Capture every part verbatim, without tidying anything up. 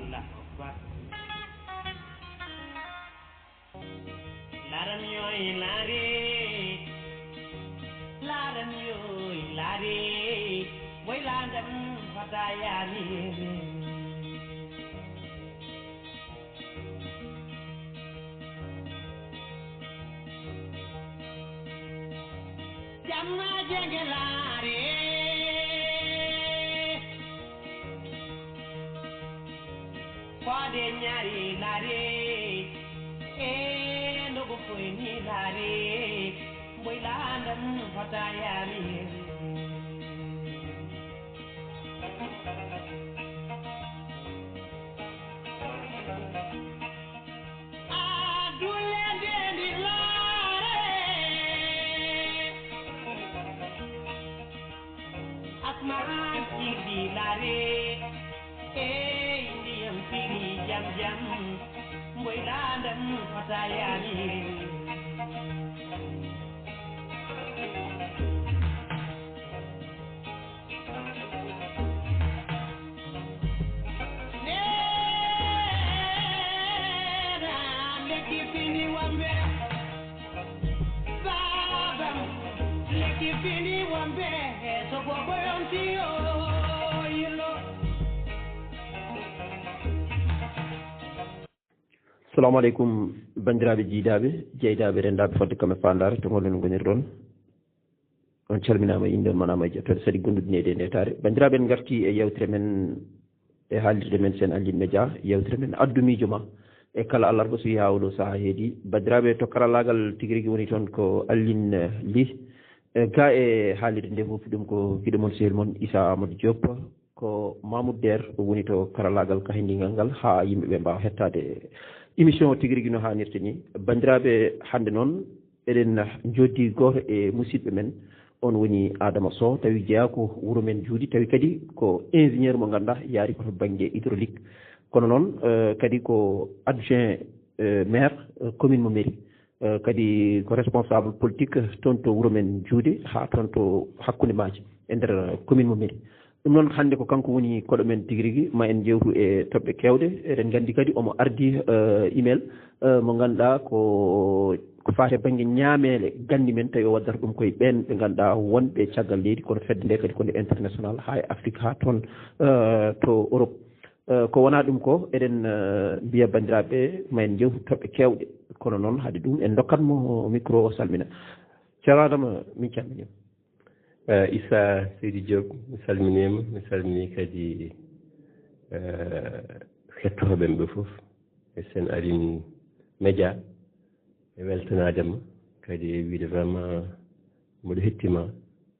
Allahu Akbar. Laram yoy lare, laram yoy lare, boy landam fata yari. Jamma jege lare. Fade nyari lare, e ndogo foy ni lare, boy landam fata yami. Adule dendi lare. Asmaan sirdi lare, ey ndiyam siri jam jam, mboy landam fata yami. Neena lekki fini wambe. Babam, lekki fini wambe, so gogo yonti o yilo. Assalamu aleykum, banndiraaɓe jiidaaɓe, jeydaaɓe, renndaaɓe fodde kam e faandaare, to ngonɗon ngoniron. On calminaama, inndon manaama e jottoode, sadi gondude nde e nde taare. Banndiraaɓe, en ngartii e yewtere men e haalirde men Sen Aline Media, yewtere men addu miijo ma e kala alarba so yaha oɗo sahaa heedi. Banndiraaɓe, to karallaagal tigi rigi woni toon ko Aline Ly. E ga e haalirde nde fof ɗum ko giɗo mon sehil mon Issa Amadou Diop, ko Mamoud Der woni to karallaagal kahendingal ngal haa yimɓe ɓe mbaawa hettaade émission o tigi rigi no haanirta ni. Banndiraaɓe, hannde noon eɗen njooddi gooto e musidɓe men, on woni Adama Sow, tawi jeyaa ko wuro men Juuɗi, tawi kadi ko ingénieur mo ngannduɗaa yaari ko to bannge hydraulique. Kono noon, eh, kadi ko adjoint, eh, maire, eh, commune mo Mairie, eh, kadi ko responsable politique toon to wuro men Juuɗi haa toon to hakkunde maaje e nder commune mo Mairie. Ɗum noon, hannde ko kanko woni koɗo men tigi rigi. Ma en njeewtu e toɓɓe keewɗe. Eɗen nganndi kadi omo ardi, eh, email, eh, mo ngannduɗaa ko, ko faati e bannge ñaameele ganndi men, tawi o waddata ɗum koye ɓeen ɓe ngannduɗaa wonɓe caggal leydi, kono fedde nde kadi ko nde international, haa e Afrique, haa toon, eh, to Europe. Eh, ko wonaa ɗum ko, eɗen, eh, mbiya banndiraaɓe, ma en njeewtu toɓɓe keewɗe. Kono noon, hade ɗum, en ndokkat mo micro o salmina. Ceerno Adama, min calminii ma. Eh, Issa Seydi Diop, mi salminiima, mi salminii kadi, eh, hettotooɓe ɓe fof e Sen Aline Media, e weltanaade ma, kadi e wiyde vraiment mboɗo hetti ma,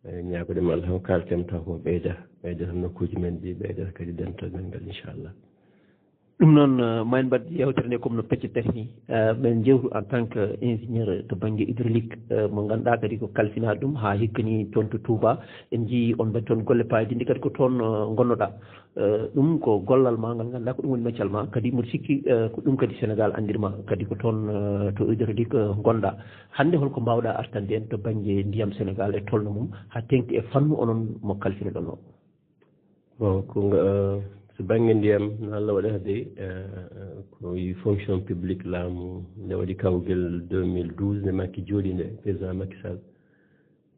e ñaagoɗen Allah ko kaalten taw ko ɓeyda, ɓeyda tan nokkuuji men ɗi, ɓeyda kadi dental men ngal, inchallah. Ɗum noon, eh, ma en mbaɗ yewtere nde comme no peccirten ni. Eh, men jewtu en tant que ingénieur to bannge hydraulique, eh, mo ngannduɗaa kadi ko kalfinaa ɗum haa hikkani toon to Touba. En njii on mbaɗi toon golle paayɗinɗe kadi ko toon, eh, ngonnoɗaa. Eh, ɗum ko gollal ma ngal ngannduɗaa ko ɗum woni meccal ma. Kadi mboɗo sikki, eh, ko ɗum kadi Sénégal anndir ma kadi ko toon, eh, to hydraulique, eh, ngonɗaa. Hannde holko mbaawɗaa artande en to bannge ndiyam Sénégal e tolno mum haa teŋti e fannu onon mo kalfinoɗon o? Bon, ko nga, eh, so bannge ndiyam, no Allah waɗata de, eh, ko yi fonction publique laamu nde waɗi kawgel deux mille douze nde Macky jooɗi nde, président Macky Sall.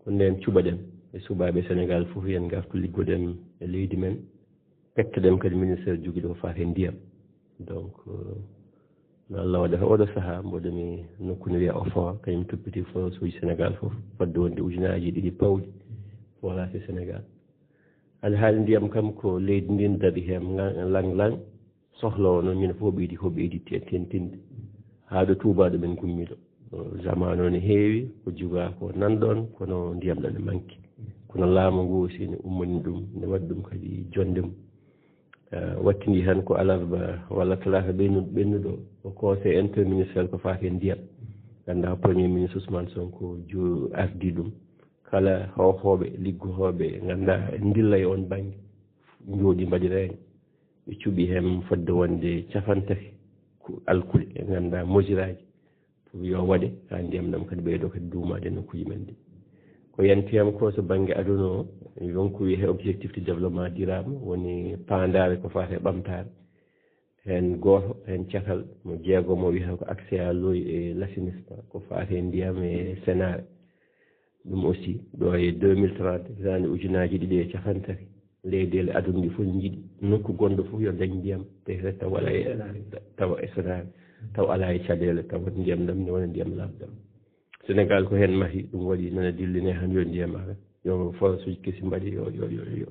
Ko ndeen cuɓaɗen e suɓaaɓe Sénégal fof, yen ngartu liggoɗen e leydi men, pettoɗen kadi ministère jogiiɗo ko faati e ndiyam. Donc, eh, no Allah waɗata oɗo sahaa, mboɗo mi nokku ne wiya Ofor, kañum toppiti forage uji Sénégal fof, fodde wonde ujunaaji ɗiɗi pawɗi forage e Sénégal. Alhaali ndiyam kam ko leydi ndin daɗi heen nga-, lang lang, sohla o noon ñande fof ɓeydi, ko ɓeydi te-, tentinde. Haa ɗo Touba ɗo men gummiɗo. Zamanu o ne heewi, ko juga ko nan ɗon, kono ndiyam ɗam ne manki. Kono laamu ngu aussi ne ummani ɗum, ne waɗi ɗum kadi jonde mum. Eh, wattindi tan ko alarba walla talaata ɓennu-, ɓennuɗo, o conseil interministériel ko faati e ndiyam. Ngannduɗaa premier ministre Ousmane Sonko ju-, ardi ɗum. Kala hoohooɓe, liggotooɓe, ngannduɗaa ndilla e on bannge, njooɗi mbaɗi reene. Ɓe cuɓi heen fodde wonde capantati ku-, alkule, ngannduɗaa mesure aji. Pour yo waɗe, haa ndiyam ɗam kadi ɓeydo kadi duumaade e nokkuuji men ɗi. Ko yanti heen ko so bannge aduna o, won ko wiyetee objectif de développement durable, woni paandaare ko faati e ɓamtaare. Heen gooto, heen catal mo jeego mo wiyata ko accès à l'eau et l'assainissement, ko faati e ndiyam e senaare. Ɗum aussi, ɗo e deux mille trente, hitaande ujunaaji ɗiɗi e capanɗe tati, leyɗeele aduna ɗi fof njiɗi nokku gonɗo fof yo dañ ndiyam, te tawa alaa e, tawa e senaare, tawa alaa e caɗeele, tawa ndiyam ɗam ne wona ndiyam laaɓɗam. Sénégal ko heen mahi, ɗum waɗi nana dillinee han yo ndiyam ara, yo forage uji kesi mbaɗe, yo, yo, yo, yo.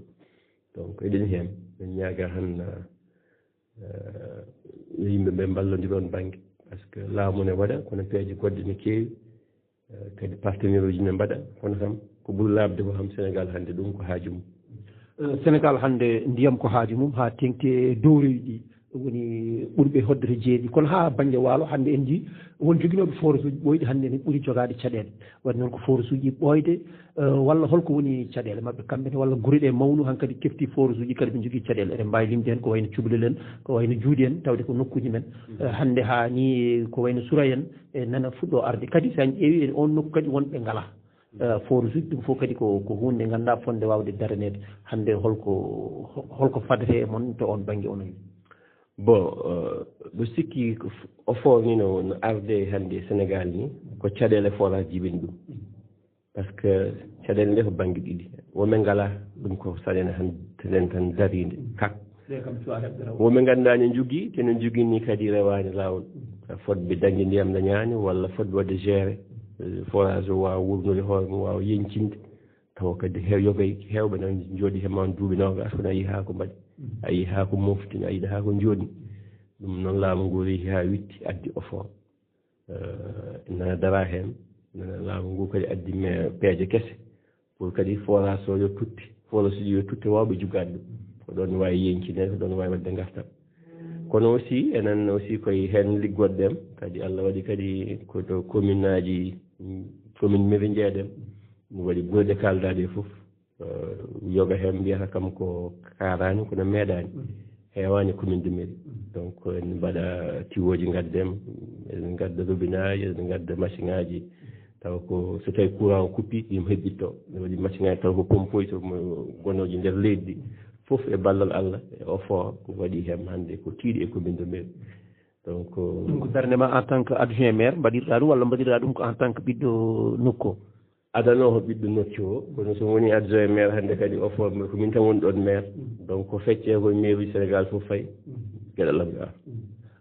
Donc, eɗen heen, min ñaaga han, eh, yo yimɓe ɓe mballondira oon bannge. Par ce que laamu ne waɗa, kono peeje goɗɗe ne keewi, eh, kadi partenaire uji ne mbaɗa, kono kam ko ɓuri laaɓde ko kam Sénégal hannde ɗum ko haaju mum. Eh, Sénégal hannde ndiyam ko haaju mum, haa teŋti e dowroy ɗi woni ɓurɓe hoddere jeeɗi. Kono haa bannge waalo hannde en njii won joginooɓe forage uji ɓooyɗi hannde ne ɓuri jogaade caɗeele. Waɗi noon ko forage uji ɓooyde, eh, walla holko woni caɗeele maɓɓe kamɓe ne, walla gure ɗe mawnu hankadi kefti forage uji kadi ɓe njogii caɗeele. Eɗen mbaawi limde heen ko wayno cubalel en, ko wayno juuɗe en, tawde ko nokkuuji men. Eh, hannde haa ni ko wayno Sura en, e nana fuɗɗo arde. Kadi so en ƴeewi en oon nokku kadi wonɓe ngalaa. Eh, forage uji ɗum fof kadi ko, ko huunde nde ngannduɗaa fotnde waawde daraneede. Hannde holko, holko fadete e mon to oon bannge onon? Bon, eh, mbiɗo sikki ko f-, OFOR ni no, no arde hannde e Sénégal ni, ko caɗeele forage jibini ɗum. Par ce que caɗeele ɗe ko bannge ɗiɗi. Wonɓe ngalaa, ɗum ko saɗeende tan, saɗeende tan dariinde, kak. Wonɓe ngannduɗaa ne njogii, te no njogii ni kadi rewaani laawol. Fotɓe dañde ndiyam dañaani, walla fotɓe waɗde gérer, eh, forage o waawa wuurnude hoore mum, waawa yeñcinde. Tawa kadi heew-, yogay heewɓe no njooɗi he ma duuɓi noogaas, kono a yi'aa ko mbaɗi. A yi'aa ko mofti, a yi'aa ko njooɗi. Ɗum noon laamu ngu yehi haa witti, addi OFOR. Eh, nana dara heen, nana laamu ngu kadi addi me-, peeje kese pour kadi forage o yo tutte, forage uji yo tutte waawɓe jugaade ɗum. Ko ɗoon waawi yeñcinde, ko ɗoon waawi waɗde ngartam. Kono aussi, enen aussi koye heen liggoɗen, kadi Allah waɗi kadi ko to commune aji, mm, commune Mairie Jeeɗem, ɗum waɗi gure ɗe kaaldaa ɗe fof. Eh, yoga heen mbiyata kam ko kaaraani, kono meeɗaani. Heewaani commune de Mairie. Donc, en mbaɗa tiwooji ngadden, en ngadda robinaaji, en ngadda machine aji. Tawa ko so tawi courant o kuppi, ɗum heɓɓitto. Ne waɗi machine aji tawa ko pompoji, so mo gonooji nder leydi. Fof e ballal Allah, e OFOR, ne waɗi heen hannde ko tiiɗi e commune de Mairie. Donc, ɗum ko darnde ma en tant que adjoint maire, mbaɗirɗa ɗum walla mbaɗirɗa ɗum ko en tant que ɓiɗɗo nokku o? Adanoowo ɓiɗɗo nokku o, kono so woni adjoint maire hannde kadi OFOR, ko min tan woni ɗoon maire. Donc, ko feccee ko e maire uji Sénégal fof fayi, geɗal am ga.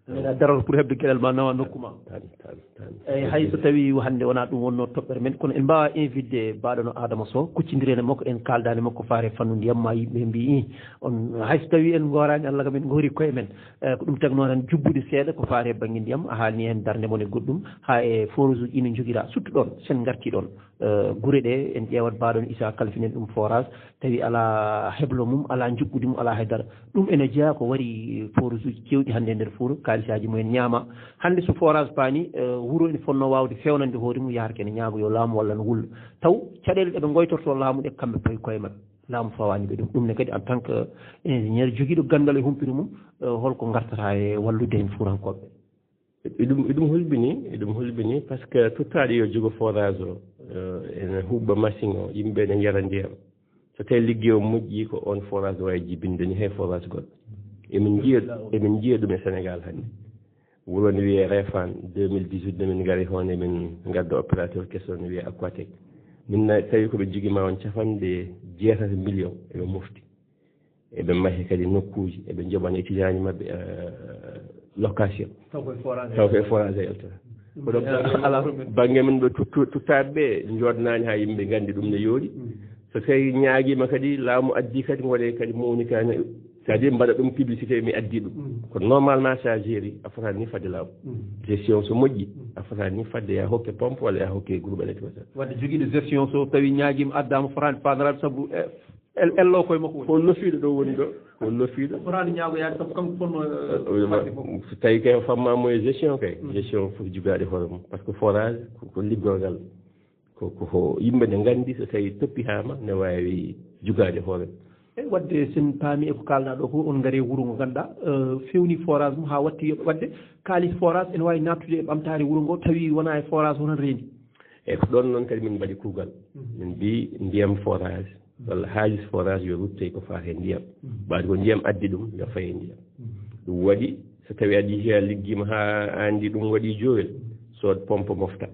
Mbeɗa daror pour heɓde geɗal ma nawa nokku ma. Tan, tan, tan. Eyyi, hay so tawi hannde wonaa ɗum wonnoo toɓɓere men, kono en mbaawa invitde baaɗo no Adama Sow, kuccondiren e makko, en kaaldan e makko faare fannu ndiyam, ma yimɓe mbii, "Ih, on, hay so tawi en ngooraani Allah kam en ngoori koye men." Eh, ko ɗum tagnoo tan jubbude seeɗa ko faare bannge ndiyam, a haalni heen darnde mon e goɗɗum, haa e forage uji ina njogira, surtout ɗoon, so en ngartii ɗoon. Eh, gure ɗe, en ƴeewat baaɗo no Issa kalfinen ɗum forage, tawi alaa heblo mum, alaa njuɓɓudi mum, alaa hay dara. Ɗum ene jeyaa ko waɗi forage uji keewɗi hannde e nder Fuuta, kaalisaaji mumen ñaama. Hannde so forage paani, eh, wuro ene fotnoo waawde feewnande hoore mum, yahrata ene ñaago yo laamu walla no wulla. Taw caɗeele ɗe ɓe ngoytortoo laamu ɗe, kamɓe payi koye maɓɓe. Laamu fawaani ɓe ɗum. Ɗum ne kadi, en tant que ingénieur jogiiɗo ganndal e humpito mum, eh, holko ngartata e wallude heen Fuutankooɓe? E ɗum, e ɗum hulɓini, e ɗum hulɓini, par ce que tottaaɗo yo jogo forage o, eh, ene huɓɓa machine o, yimɓe ene njara ndiyam. So tawi liggey o moƴƴi, ko on forage o waawi jibinde ni hay forage goɗɗo. Emin njiya, emin njiya ɗum e Sénégal hannde. Wuro ne wiyee Refane, deux mille dix-huit nde min ngari hoon, emin ngadda opérateur keso ne wiyee Aquatech. Min na-, tawi ko ɓe njogii ma on capanɗe jeetati million eɓe mofti. Eɓe mahi kadi nokkuuji, eɓe njoɓana étudiant ji maɓɓe, eh, location. Taw koye forage. Taw koye forage e yaltata. Ɗum kono alaa, bannge men ɗo tuttu-, tuttaaɓe ɓe njooɗanaani haa yimɓe nganndi ɗum ne yooɗi. Mm. So tawi ñaagiima kadi, laamu addi kadi, waɗe kadi mawni kane, c'est-à-dire mbaɗa ɗum publicité, mi addi ɗum. Mm. Ko normalement, ça géré, a fotaani ni fadde laamu. Mm. Gestion so moƴƴi, mm, a fotaani ni fadde ya hokke pompe walla ya hokke groupe électrogène. Wadde jogiiɗo gestion so tawi ñaagiima addaama fotaani faandoraade sabu, eh, el-, ello koye makko woni. Ko lofiiɗo ɗo woni ɗo, ko lofiiɗo. Fotaani ñaagoyaade sabu kanko fotnoo, eh, fadde fof. So tawi kay fammaama e gestion kay, mm, gestion fof jugaade hoore mum. Par ce que forage ko, ko liggorgal. Ko, ko, ko yimɓe ne nganndi so tawi toppihaama ne waawi jugaade hoore. Eyi, wadde so en paami e ko kaalɗaa ɗo ko, on ngari e wuro ngo ngannduɗaa, eh, feewni forage mum haa watti yoɓ-, wadde kaalis forage ene waawi naattude e ɓamtaare wuro ngo tawi wonaa e forage o tan reendi. Eyi, ko ɗoon noon kadi min mbaɗi kuugal. Mhm. Min mbii ndiyam forage walla haalis forage yo rutte ko faati e ndiyam. Mhm. Mbaadi ko ndiyam addi ɗum, yo faye ndiyam. Mhm. Ɗum waɗi So tawi aɗa yiya liggiima haa anndi ɗum waɗi joowel, sood pompe mofta.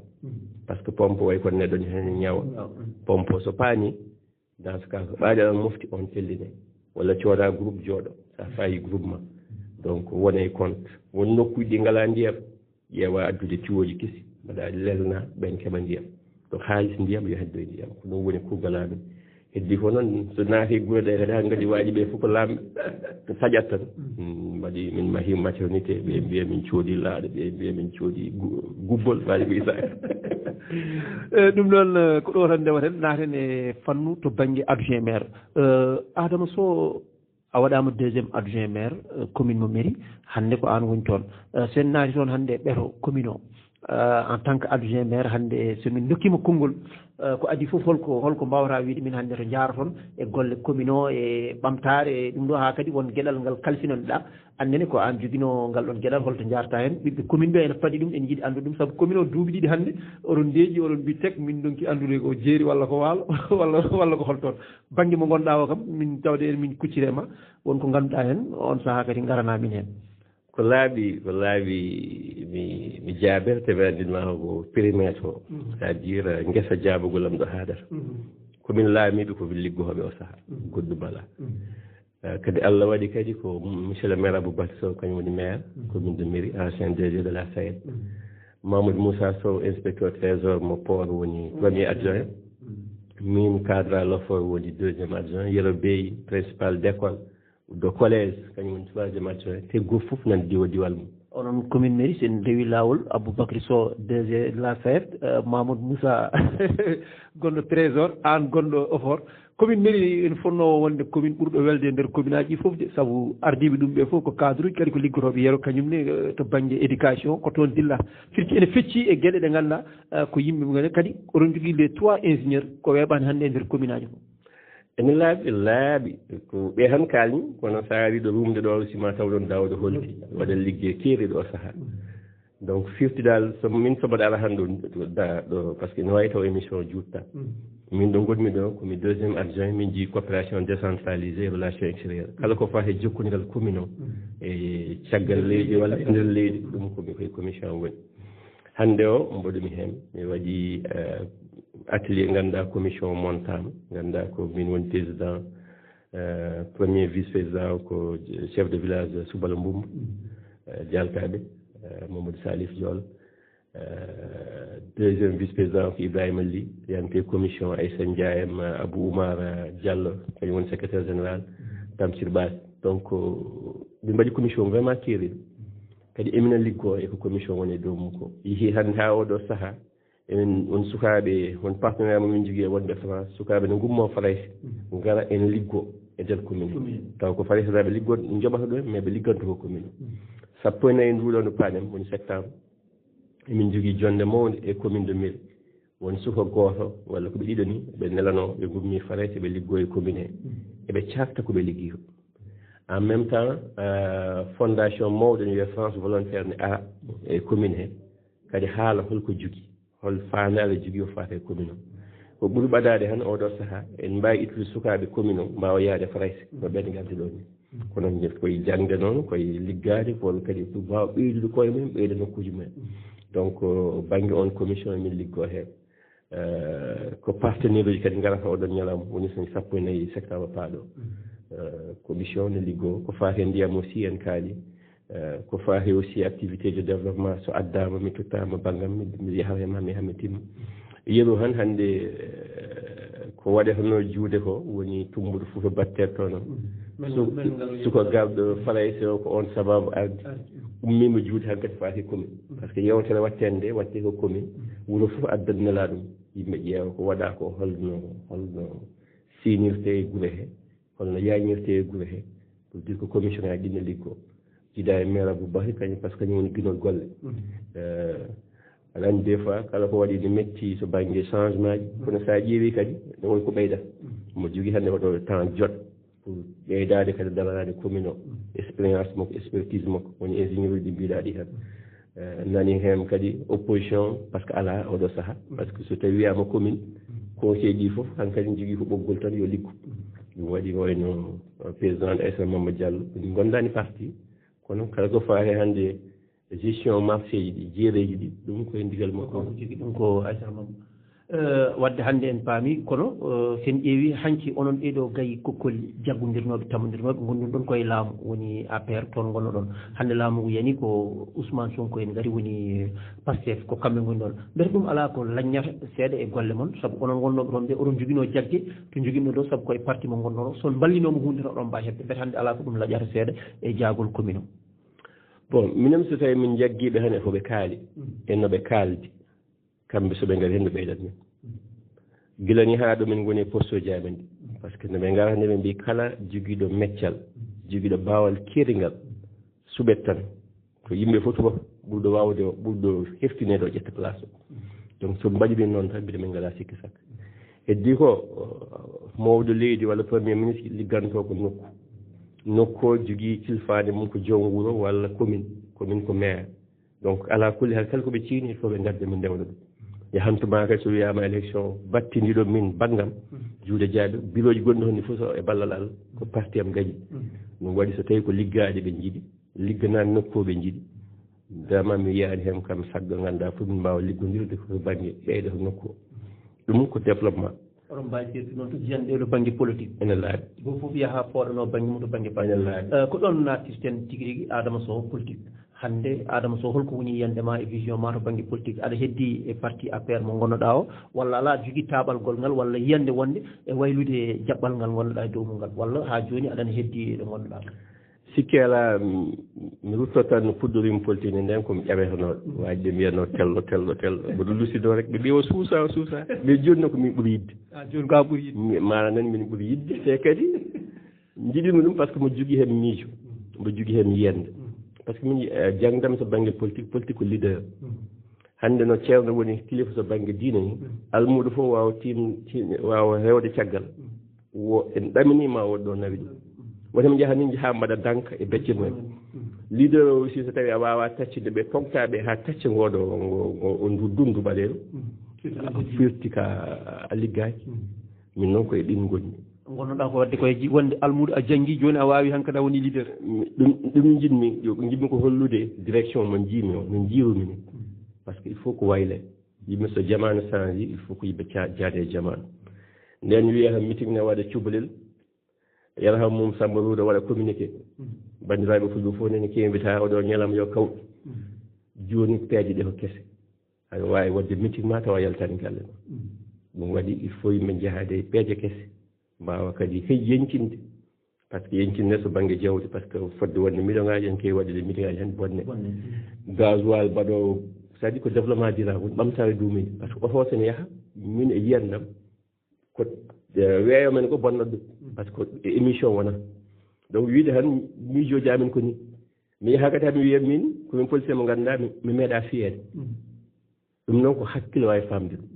Par ce que pompe way kono neɗɗo ne heen ñawa. Pompe so paani, dans ce cas, ko ɓaade aɗa mofti on telline. Walla cooda groupe jooɗo, sa fayi groupe ma. Donc wonay compte. Won nokkuuji ɗi ngalaa ndiyam, ƴeewa addude tiwooji kesi, mbaɗa lelna ɓen keɓa ndiyam. To haalis ndiyam yo heddo e ndiyam. Ko ɗum woni kuugal amen. Heddi ko noon so naati gure ɗe kadi haa ngadi waaji ɓe fof ko laamɓe taƴat tan. Mm, mbaɗi min mahi maternité, ɓe mbiya min coodi laaɗe, ɓe mbiya min coodi gu-, gubbol, mbaɗi ko isa. Eh, ɗum noon, eh, ko ɗo tan ndewaten, naaten e fannu to bannge adjoint maire. Eh, Adama Sow, a waɗaama deuxième adjoint maire, eh, commune mo Mairie, hannde ko aan woni toon. Eh, so en naati toon hannde e ɓeto commune o, eh, en tant que adjoint maire, hannde so min ndokkiima konngol, eh, ko adii fof, holko, holko mbaawata wiyde min hannde to njaaroton e golle commune o, e ɓamtaare, e ɗum ɗo, haa kadi won geɗal ngal kalfinoɗaa, annene ko aan joginoo ngal ɗon geɗal, holto njaarta heen? Ɓiɓɓe commune ɓe ene paɗi ɗum, ene njiɗi anndude ɗum, sabu commune o duuɓi ɗiɗi hannde, oɗon ndeeƴi, oɗon mbi tek, min ndonki anndude ko jeeri walla ko waalo, walla, walla ko holtoon. Bannge mo ngonɗaa o kam, min tawde en min kuccire ma, won ko ngannduɗaa heen, on sahaa kadi ngarana min heen. Ko laaɓi, ko laaɓi mi, mi jaabere, tawi anndin ma ko périmètre o. Mhm. C'est-à-dire, eh, ngesa jaabagol am ɗo haadata. Mhm. Ko min laamiiɓe, ko min liggooɓe o sahaa. Mhm. Goɗɗum alaa. Mhm. Eh, kadi Allah waɗi kadi ko monsieur le maire Aboubacry Sow, kañum woni maire, mhm, commune de Mairie, ancien D G de la SAED. Mhm. Mamadou Moussa Sow, inspecteur trésor mo port, woni premier adjoint. Mhm. Min, cadre à l'offre, woni deuxième adjoint. Yero Bey, principal d'école, de collège, kañum woni troisième adjoint. Te gooto fof nan diwa diwal mum. Onon commune Mairie, so en ndewi laawol, Aboubacry Sow, D G de la SAED, eh, Mamadou Moussa, gonɗo trésor, aan gonɗo effort. Commune Mairie ene fotnoo wonde commune ɓurɗo welde e nder commune aji ɗi fof de, sabu ardiiɓe ɗum ɓe fof ko cadre uji, kadi ko liggotooɓe yero, kañum ne, eh, to bannge éducation, ko toon dilla. Firti ene fecci e geɗe ɗe ngannduɗaa, eh, ko yimɓe mum, kadi oɗon njogii les trois ingénieurs ko weeɓaani hannde e nder commune aji fof. Ene laaɓi, laaɓi. Ko ɓe tan kaalmi, kono so a arii ɗo rumde ɗo, si ma taw ɗon Daawda Holti, waɗa liggey keeriiɗo o sahaa. Donc, firti dal, so min sobaɗa ala hannde ɗo, da-, ɗo, par ce que no waawi taw émission juutta. Mm. Min ɗo ngonmi ɗo, ko mi deuxième adjoint, min jii coopération décentralisée et relations extérieures. Kala ko faati e jokkondiral commune o, mm, e caggal leydi walla e nder leydi, ɗum ko mi koye commission woni. Hannde o, mboɗo mi heen, mi waɗi, eh, atelier, ngannduɗaa commission montaama, ngannduɗaa ko min woni président, eh, premier vice-président o ko chef de village Subala Mbumba, eh, Jalkaaɓe, eh, Mamadou Salif Diol, eh, deuxième vice-président o ko Ibrahima Ly, wiyante commission Aïssa Ndiaye, em, Abou Oumar, eh, Diallo, kañum woni secrétaire général, Tamsir Bass. Donc, eh, min mbaɗi commission vraiment keeriɗo. Kadi emina liggoo e ko commission woni e dow mum ko. Yehi hannde haa oo ɗoo sahaa, emin, won sukaaɓe, won partenaire mo min njogii e wonɓe France, sukaaɓe ne ngummoo Farayse, ngara en liggoo e nder commune. Commune. Taw ko Faraysenaaɓe liggoo, njoɓata ɗo, mais ɓe ligganto ko commune. Mm. Sappo e nayi nduu ɗoo ndu paaɗen, woni septembre, emin njogii jonnde mawnde e commune de Mairie. Won suka gooto, walla ko ɓe ɗiɗo ni, ɓe nelanoo, ɓe ngummii Farayse, ɓe liggoo e commune he. Mm. Eɓe caakta ko ɓe liggii ko. En même temps, euh, fondation mawɗo ne wiyee France Volontaire ne ara e commune he. Kadi haala holko jogii, hol faandaare jogii o faati e commune o. Ko ɓuri ɓadaade tan oo ɗoo sahaa, en mbaawi ittude sukaaɓe commune o, mbaawa yahde Farayse, no ɓeen ngardi ɗoo ni. Kono nde koye jaŋde noon, koye liggaade, kono kadi ko mbaawa ɓeydude koye mumen, ɓeyda nokkuuji mumen. Donc, bannge on commission min liggoo heen. Eh, ko partenaire uji kadi ngarata oo ɗoon ñalawma, woni so sappo e nayi septembre paaɗo. Eh, commission ne liggoo, ko faati e ndiyam aussi en kaali. Eh, ko faati aussi activité de développement, so addaama mi tottaama banngam, mi, mi yaha he ma, mi yaha mi timma. Yeru han hannde, eh, ko waɗeteno juude ko woni tumbuɗo Fuuta Batteer toon. Mm. Men, Su-, men ngal suka garɗo Farayse o ko on sababu ardi. Ardi. Ummiima juude hankadi faati commune. Mm. Par ce que yewtere wattende nde, watte ko commune. Mm. Wuro fof addan nelaaɗo mum. Yimɓe ƴeewa ko waɗaa ko, holno, holno siinirtee e gure he. Holno yaañirtee e gure he, pour dire ko commission ŋaaji ɗi ne liggoo. Jiidaa e maire Abou Bakri, kañum, par ce que kañum woni ginol golle. Mhm. Eh, aɗa anndi, des fois, kala ko waɗi ne metti to bannge changement ji, kono so a ƴeewi kadi, ne woni ko ɓeyda. Mhm. Mo jogii hannde waɗooɗo temps jot pour ɓeydaade kadi daranaade commune o. Mhm. Expérience makko, expertise makko, woni ingénieur uji ɗi mbiɗaa ɗi heen. Eh, nani heen kadi opposition, par ce que alaa oo ɗoo sahaa, par ce que so tawii wiyaama commune, conseil ɗi fof, hankadi jogii ko ɓoggol tan yo liggo. Ɗum waɗi ko wayno, eh, président Aïssa Mamba Diallo, min ngondaani parti, Kono kala ko faati hannde gestion marché ji ɗi, jeereeji ɗi, ɗum ko e ndigal makko. Ko jogi ɗum ko Aysata Mamma. Eh, wadde hannde en paami, kono, eh, sen ƴeewi hanki onon ɗee ɗoo gayi kokkolli jaggondirnooɓe, tammondirnooɓe, ngonɗon ɗon koye laamu, woni A P R, toon ngonnoɗon. Hannde laamu ngu yani ko Ousmane Sonko en ngari, woni Pastef, ko kamɓe ngoni ɗon. Mbete ɗum alaa ko laññata seeɗa e golle mon, sabu onon wonnooɓe toon ɓe, oɗon njoginoo jagge to njoginno ɗo, sabu ko e parti mo ngonnoɗo. So on mballinooma huunde tan oɗon mbaawi heɓde. Mbete hannde alaa ko ɗum laƴata seeɗa e jaagol commune o? Bon, minen so tawii min njaggiiɓe tan e ko ɓe kaali, e no ɓe kaaldi, kamɓe so ɓe ngari heen ɓe ɓeydat min. Gila ni haa ɗo min ngoni e poste uji amen ɗi. Par ce que nde ɓe ngara nde ɓe mbii kala jogiiɗo meccal, jogiiɗo baawal keeringal, suɓet tan. Ko yimɓe fof tuma ɓurɗo waawde o, ɓurɗo heftineede o ƴetta place o. Donc so mbaɗi min noon tan, mbiɗa min ngalaa sikki sakka. Heddi ko, uh, mawɗo leydi walla premier ministre liggantoo ko nokku. Nokku o jogii kilfaade mum ko joom wuro walla commune. Commune ko maire. Donc, alaa kulli haal, kala ko ɓe ciini, il faut ɓe ngadda min ndewna ɓe. Yahantu maa kadi, so wiyaama élection battindiiɗo min banngam, juuɗe jaaɓe, birooji gonɗi hon ɗi fof so e ballal Allah, ko parti am gañi. Ɗum waɗi so tawii ko liggaaɗe ɓe njiɗi, ligganaani nokku o ɓe njiɗi. Dama mi yiyaani heen kam saggo ngannduɗaa fof min mbaawa liggondirde ko bannge ɓeyda ko nokku o. Ɗum ko développement. Oɗon mbaawi firti noon to jiyan ɗee ɗo bannge politique. Ene laaɓi. Gooto fof yaha fooɗanoo bannge mum to bannge politique. Ene laaɓi. Eh, ko ɗoon naattirten tigi rigi Adama Sow politique. Hannde Adama Sow, holko woni yiyannde ma e vision ma to bannge politique? Aɗa heddi e parti A P R mo ngonnoɗaa o, walla alaa, aɗa jogii taaɓalgol ngal walla yiyannde wonde e waylude jaɓɓal ngal ngonnoɗaa e dow mum ngal, walla haa jooni aɗa heddi ɗo ngonnoɗaa? Sikke alaa, mi, mi rutto tan no puɗɗoriimi politique ne, ndeen ko mi ƴametenooɗo. Waajde mbiyatnoo tello, tello, tello. Mboɗo lusidoo rek, ɓe mbiya o suusaa, o suusaa. Mais jooni noon ko min ɓuri yiɗde. Ah, jooni ko a ɓuri yiɗde. Mi, maanaam noon min ɓuri yiɗde, te kadi njiɗmi ɗum par ce que mboɗo jogii heen miijo, mboɗo jogii heen yiyannde. Par ce que min, eh, jaŋdam so bannge politique, politique ko leader. Hannde no ceerno woni kilifa so bannge diine ni, almuudo fof waawa tiim-, tiim-, waawa rewde caggal. Wo en ɗaminii ma woɗɗo nawi ɗum. Wota mi njaha min njaha mbaɗa danka e becce mumen. Leader o aussi, so tawii a waawaa taccude ɓe, poŋtaa ɓe haa tacce ngoo ɗo, ngo, ngo, o ndu-, dundu ɓaleeru. Firti ka a liggaaki. Min noon ko e ɗin ngonmi. Ngonnoɗaa ko waɗde koye ji-, wonde almuudo a janngii, jooni a waawi hankadi a woni leader. Mi, ɗum, ɗum njiɗmi, yo, njiɗmi ko hollude direction mo njiimi o, no njiirumi ni. Par ce que il faut ko wayle. Yimɓe so jamaanu change, il faut ko yimɓe ca-, jaade e jamaanu. Nden wiyata meeting ne waɗa cubalel, yaraha mum Samba Ruuda waɗa communiqué. Banndiraaɓe fulɓe fof nene keewi mbiyata oɗo ñalawma yo kawɗu. Jooni peeje ɗe ko kese. Aɗa waawi waɗde meeting ma tawa yaltaani galle ma. Ɗum waɗi il faut yimɓe njahaade e peeje kese, mbaawa kadi hey yeñtinde. Par ce que yeñtinde so bannge jawdi, par ce que fodde wonde million ŋaaji en keewi waɗde million ŋaaji heen bonne. Bonne. Gasoil baɗoowo, c'est-à-dire ko développement durable, ɓamtaare duumiinde. Par ce que oto so ne yaha, min e yiyannde am, ko, eh, weeyo men ko bonnata ɗum. Par ce que e émission wona. Donc, wiide tan miijooji amen ko ni. Mi yaha kadi haa mi wiya min, ko min politicien mo ngannduɗaa, mi, mi meeɗaa fiyeede. Ɗum noon ko hakkille waawi faamde ɗum.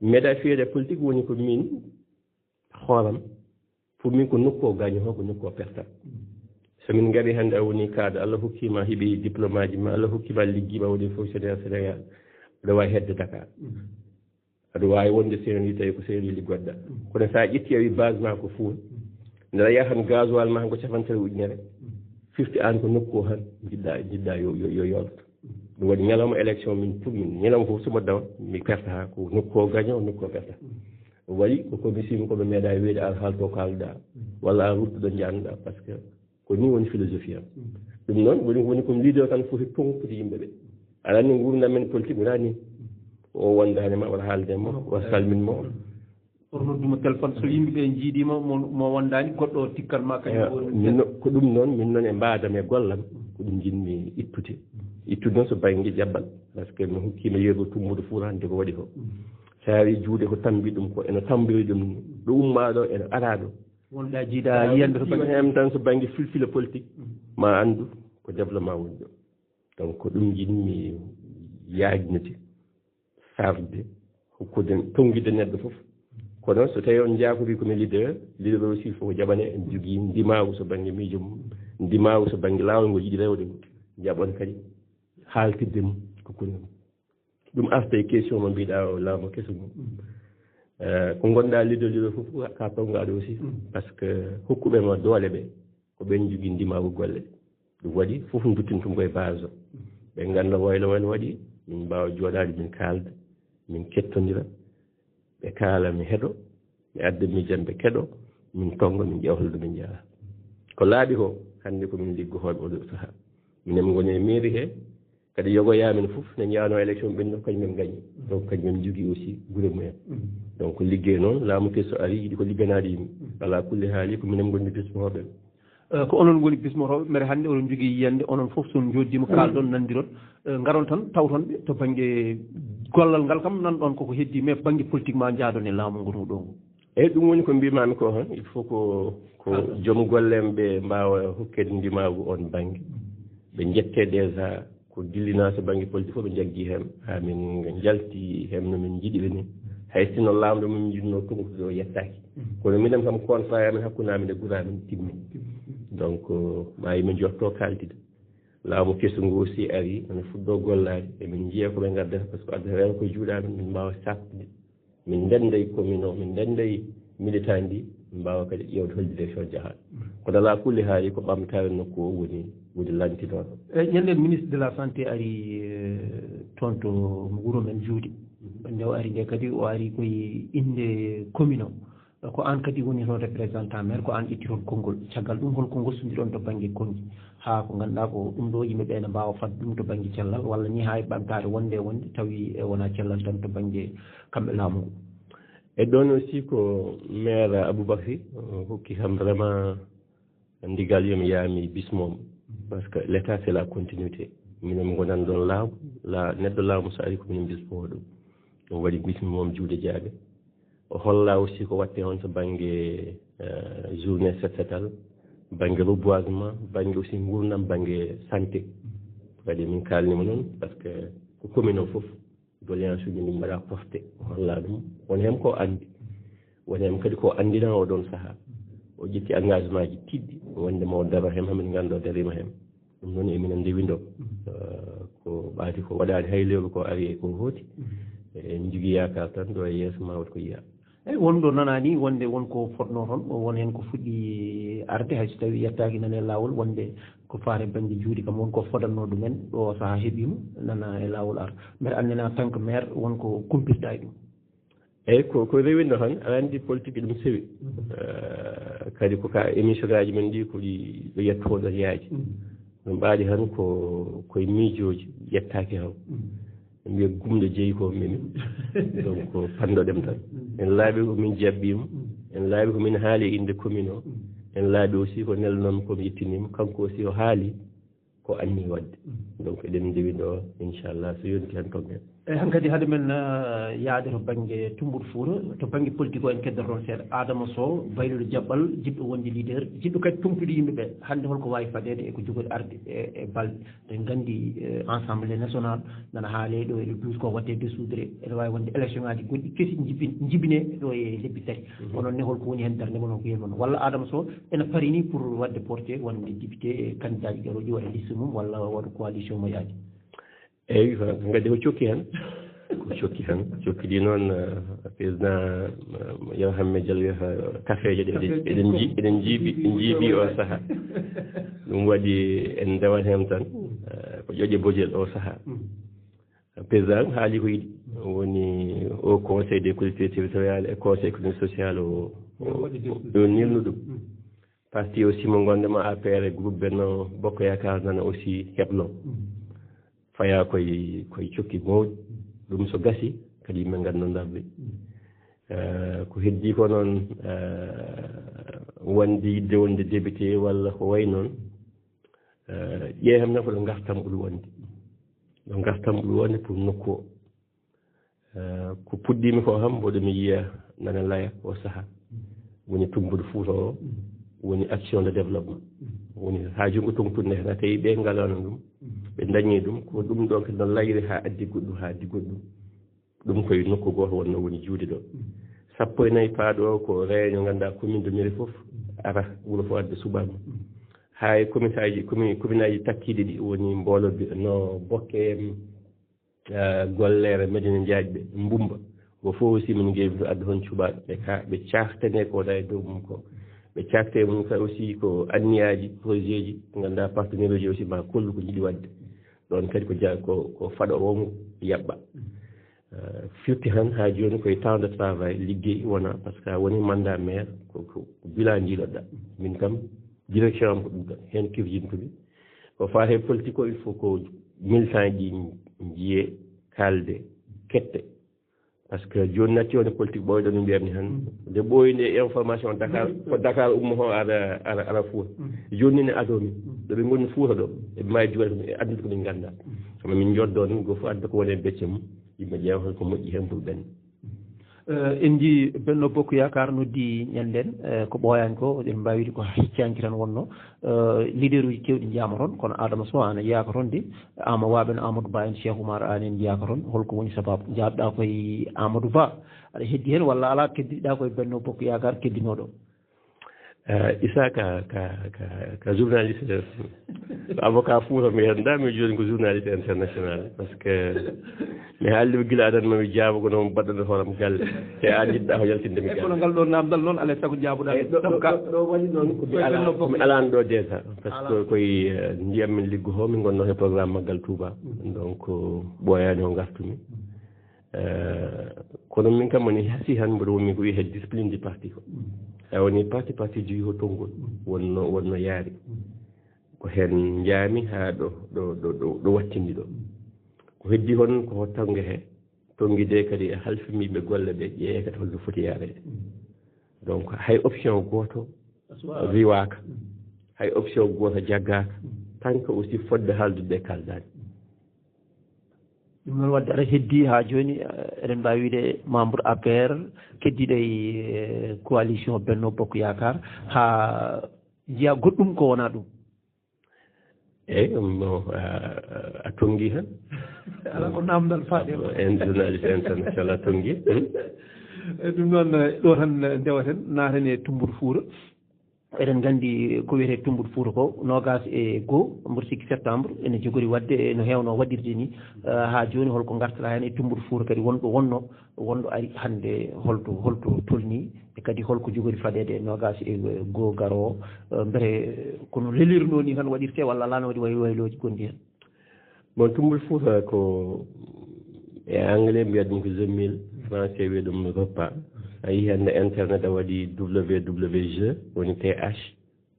Mi meeɗaa fiyeede politique woni ko min, hooram, pour min ko nokku o gaño, ko nokku o perta. So min ngari hannde a woni cadre, Allah hokkii ma heɓi diplôme aji ma, Allah hokkii ma liggi ma woni fonctionnaire Sénégal, aɗa waawi hedde Dakar. Aɗa waawi wonde Saint-Louis tawi ko Saint-Louis liggoɗaa. Kono so a ƴetti a wi base ma ko Fuuta, nde a yaha tan gasoil ma tan ko cappanɗe tati ujunere, firti aan ko nokku o tan njiɗɗaa, njiɗɗaa yo, yo, yo yolto. Ɗum waɗi ñalawma élection min pour min, ñalawma fof so mbaɗɗaa mi perta haa ko nokku o gaño, nokku o perta. Ɗum waɗi ko commission ko ɓe meeɗaa wiide aan haalto kaalɗaa, walla aan ruttuɗo njaanɗaa, par ce que ko ni woni philosophie am. Ɗum noon woni, woni ko leader tan foti toŋkude yimɓe ɓe. Aɗa anndi nguurndam men politique wonaa ni. O wondaani ma, wata haalde ma, wata salmin ma. Kono nodduma téléphone, so yimɓe ɓe njiidiima mo, mo wondaani, goɗɗo o tikkan ma kañum. Eh, woni min no-, ko ɗum noon, min noon e mbaadam e gollam, ko ɗum njiɗmi ittude. Ittude noon so bannge jaɓɓal, par ce que mi hokkiima yeru tummude Fuuta hannde ko waɗi ko. So a wi juuɗe ko tambi ɗum ko, ene tambiri ɗum, ɗo ummaa ɗo, ene ara ɗo. Wonɗa jiiɗa yiyande to bannge heen tan, so bannge filfila politique, ma anndu ko développement woni ɗo. Donc ko ɗum njiɗmi yaajnude, sarde, hokkude, tonngide neɗɗo fof. Kono so tawii on njaafori ko mi leader, leader aussi fof ko jaɓane, en njogii ndimaagu so bannge miijo mum, ndimaagu so bannge laawol ngol yiɗi rewde ngol, njaɓon kadi haaltirde mum ko koni mum. Ɗum arta e question mo mbiɗa o, laamo keso mum. Eh, ko ngonɗa leader leader fof ka pawngaɗo aussi, par ce que hokkuɓe ma doole ɓe, ko ɓen njogii ndimaagu golle. Ɗum waɗi fof nduttintum koye base o. Ɓe ngannda waylo waylo waɗi, min mbaawa jooɗaade, min kaalda, min kettondira. Ɓe kaala, mi heɗo, mi adda miijo am, ɓe keɗo, min tonnga, min ƴeewa holɗo min njaha. Ko laaɓi ko, hannde ko min liggotooɓe oo ɗoo sahaa. Minen ngoni e mairie he, kadi yogoyaa men fof, ne njahanoo élection, ɓen ɗoo kañum en gañi. Donc kañum en njogii aussi gure mumen. Donc liggey noon, laamu keso ari, yiɗi ko ligganaaɗo yimɓe. Alaa kulli haali, ko minen ngoni bismotooɓe. Eh, ko onon ngoni bismotooɓe, mere hannde oɗon njogii yiyannde, onon fof so on njooɗdiima, kaalɗon, nanndiron, eh, ngaron tan, tawton ɓe to bannge gollal ngal kam, nanɗon koko heddii, mais bannge politique ma njaadon e laamu ngu ɗo ngu. Eeyi, ɗum woni ko mbiimaami ko, han, il faut ko, ko joom golle am ɓe mbaawa hokkeede ndimaagu oon bannge. Ɓe njettee déjà ko dillinaa to bannge politique fof, ɓe njaggii heen haa min njalti heen no min njiɗiri ni. Hay sinno laamɗo min njiɗnoo tonngude o yettaaki. Kono minen kam, contrat amen hakkunde amen e gure amen timmi. Donc, maa yimɓe njotto kaaltide. Laamu kesu ngu aussi ari, ene fuɗɗoo gollaade. Emin njiya ko ɓe ngaddata, par ce que adda rewa koye juuɗe amen, min mbaawa saaktude. Min ndennda e commune o, min ndennda e militant ndi, min mbaawa kadi ƴeewde hol direction jahaɗo. Kono alaa kulli haali, ko ɓamtaare nokku o woni, woni lantinooɗo. E ñande ministre de la santé ari, eh, toon to wuro men Juuɗe. Nde o ari nde kadi, o ari koye innde commune o. Ko aan kadi woni toon représentant maire, ko aan ƴetti toon konngol. Caggal ɗum, hol ko ngostondiron to bannge konngi? Haa ko ngannduɗaa ko ɗum ɗo yimɓe ɓe ne mbaawa fadde ɗum to bannge cellal, walla ni haa e ɓamtaare wonde e wonde tawi e wonaa cellal tan to bannge kamɓe laamu ngu? E ɗoon aussi ko maire Aboubacry, euh, hokki kam vraiment ndigal yo mi yaami bismoom. Par ce que l'État, c'est la continuité. Minen ngonani ɗoon laamu, la, neɗɗo laamu so ari ko minen bismoo ɗum. Ɗum waɗi bismoom juuɗe jaaɓe. O holla aussi ko waɗte on to bannge, euh, journée set setal, bannge reboisement, bannge aussi nguurndam, bannge santé. Kadi min kaalnima noon, par ce que ko commune o fof, doléance uji ɗum mbaɗa porté, o holla ɗum. Won heen ko anndi, won heen kadi ko anndina o ɗoon sahaa. O ƴetti engagement ji tiɗɗi, wonde ma o daro heen, hamin nganndu o darima heen. Ɗum noon, emin ndewi ɗo, eh, ko ɓaati ko waɗaani hay lewru ko ari e ko hooti. En njogii yaakaar tan ɗo e yeeso ma waɗ ko yiyaa. Eyi, won ɗo nanaani wonde won ko fotnoo toon, won heen ko fuɗɗi arde, hay so tawii yettaaki nane laawol, wonde ko faare bannge juuɗe kam won ko fodannoo ɗumen, ɗo sahaa heɓiima nana e laawol ar. Mbeɗa anndi en tant que maire won ko kumpirɗaa e ɗum. Eyi, ko, ko rewinɗo tan, aɗa anndi politique ɗum sewi. Eh, kadi ko ka émission aji men ɗi, ko ɗi ɗo yettoɗo yaaji. Ɗum ɓaadi tan ko, koye miijooji yettaaki tan. Ɓe mbiya gumɗo jeyi ko memi. Donc, ko panɗo ɗem tan. En laaɓi ko min jaɓɓiima. En laaɓi ko min haali e innde commune o. En laaɓi aussi ko nelnoomi ko mi yettiniima. Kanko aussi o haali ko anni waɗde. Donc, eɗen ndewi ɗo, inchallah, so yonti tan toggen. Eyi, hankadi hade men, eh, yaade to bannge Tumbudi Fuuta, to bannge politique o en keddoto toon seeɗa. Adama Sow, bayluɗo jaɓɓal, jiɗɗo wonde leader, jiɗɗo kadi tumtude yimɓe ɓe. Hannde holko waawi fadeede e ko jogori arde e, e balɗe? Eɗen nganndi, eh, Assemblée nationale nana haalee ɗo e le douze ko waɗde dissoudre. Ene waawi wonde élection ngaji goɗɗi kesi njibi-, njibinee ɗo e lebbi tati. Onon ne, holko woni heen darnde mon, holko yiyat mon? Walla Adama Sow ene parini pour waɗde porté wonde député e candidat ji garooji waɗa liste mum walla waɗa coalition mo yaaji? Eeyi, ko ngaddi ko cokki heen. Ko cokki heen. Cokki ɗi noon, eh, président, eh, Yero Hamme Diallo wiyata kafeeje ɗe, eɗen, eɗen nji-, eɗen njiibi, njiibi o sahaa. Ɗum waɗi en ndewat heen tan, eh, ko ƴoƴe bojel o sahaa. Président haali ko yiɗi. Woni au Conseil des collectivités territoriales et Conseil économique social o, o, o nilnu ɗum. Parti aussi mo ngonɗo ma A P R e groupe Benno Bokk Yaakaar nana aussi heblo. Faya koye, koye cokki mawɗi. Ɗum so gasi, kadi yimɓe ngannda darde. Eh, ko heddi ko noon, eh, wonde yidde wonde député walla ko wayi noon. Eh, ƴeewam nafa ɗo ngartam ɓuri wonde. Ɗo ngartam ɓuri wonde pour nokku o. Eh, ko puɗɗiimi ko kam, mboɗo mi yiya nana laya o sahaa. Woni Tumbudi Fuuta o, woni action de développement. Woni haa junngo tongtude nde, hena tawi ɓe ngalaano ɗum, ɓe ndañi ɗum, ko ɗum ɗon kadi no layri haa addi goɗɗum, haa addi goɗɗum. Ɗum koye nokku gooto wonno woni juude ɗo. Sappo e nayi paaɗo o ko réunion, ngannduɗaa commune de mairie fof ara wuro fof adda suɓaama. Haa e commune aji, commune, commune aji takkiiɗi ɗi woni Mboolo bi-, no Bokke en, eh, Gollere, Medina Jaaƴɓe, Mbumba. Ko fof aussi min ngeewi to adda hon cuɓaaɗo. Ɓe ka, ɓe caaftane ko waɗa e dow mum ko. Ɓe cakte mum kadi aussi ko anniyaaji, projet ji, ngannduɗaa partenaire uji aussi ma kollu ko njiɗi waɗde. Ɗoon kadi ko ja-, ko, ko faɗo wongo yaɓɓa. Eh, firti han haa jooni koye temps de travail, liggey wona, par ce que a woni mandat maire, ko, ko, ko bilan njiiloɗa. Min kam, direction am ko ɗum tan, heen kirjintumi. Ko faati e politique o, il faut ko militant ji njiye, kaalde, kette. Par ce que jooni natti woni politique ɓooyɗo no mbiyatmi han. Nde ɓooyi nde information Dakar, ko Dakar ummo ho ara, ara, ara Fuuta. Jooni ne adoo min. Ɗo ɓe ngoni Fuuta ɗo, eɓe maayi juwal e addude ko min ngannda. Kono min njoddo ni, go fof adda ko woni e becce mum. Yimɓe ƴeewa hol ko moƴƴi heen pour ɓen. Eh, en njii Benno Bokk Yaakaar noddi ñannden, eh, ko ɓooyaani ko, eɗen mbaawi wiide ko heccaanki tan wonno. Eh, leader uji keewɗi njaama toon, kono Adama Sow ana jeyaa ko toon de, Ama Waɓe en, Amadou Ba en, Cheikh Oumar Anne en jeyaa ko toon. Holko woni sababu? Njaabɗaa koye Amadou Ba, aɗa heddi heen walla alaa, keddiɗaa koye Benno Bokk Yaakaar keddinooɗo? Eh, Issa ka, ka, ka, ka journaliste, ko avocat Fuuta mi heen, ndaa mi jooni ko journaliste international, par ce que mi haaldi gila adan ma mi jaabo ko noon baɗɗo horam galle. Te a njiɗɗaa ko yaltinde mi e kono galle. Ngal ɗo namdal noon, alay sago jaabuɗaa. Eh, ɗo, ɗo, ɗo, ɗo waɗi noon ko mi Koye ala, Benno Bokk ko mi alaano ɗo déjà, par ce que Ala. Koye, eh, ndiyam min liggo ho, min ngonno he programme maggal Touba. Donc, ɓooyaani o ngartumi. Eh, kono min kam woni hasi han mboɗo wonmi ko wiye discipline du parti ko. A woni parti, parti jogi ho tonngol. Wonno, wonno yaari. Ko heen njaami haa ɗo, ɗo, ɗo, ɗo, ɗo wattindi ɗo. Ko heddi hon ko ho tonnge he. Tonngi de kadi e halfimiiɓe golle ɓe, ƴeewe kadi holno foti yaarede. Donc, hay option gooto riwaaka. Hay option gooto jaggaaka. Tant que aussi fodde haaldude kaldaani. Ɗum noon waɗde aɗa heddi haa jooni, eh, eɗen mbaawi wiide membre A P R keddiiɗo e, eh, coalition Benno Bokk Yaakaar, haa njiya goɗɗum ko wonaa ɗum? Eyi, ɗum ɗo, a, a tonngi tan. Alaa ko namdal faade. En journaliste international a tonngi. Hmm? E ɗum noon, eh, ɗo tan, eh, ndewaten, naaten e Tumbur Fuura. Eɗen nganndi ko wiyetee Tumbur Fuura ko noogaas e goo, mboɗo sikki septembre, ene jogori waɗde no heewno waɗirde ni, eh, haa jooni holko ngartaɗaa heen e Tumbur Fuura kadi wonɗo wonno, wonɗo ari hannde holto, holto tolni e kadi holko jogori faɗeede noogaas e goo garoowo, eh, mbete kono lelirnoo ni tan waɗirtee walla alaa no waɗi waylo waylooji gonɗi heen? Bon, Tumbur Fuuta ko e anglais mbiyata ɗum ko the meal, français wiya ɗum repas. A yii hannde internet a waɗi W W G, woni T H,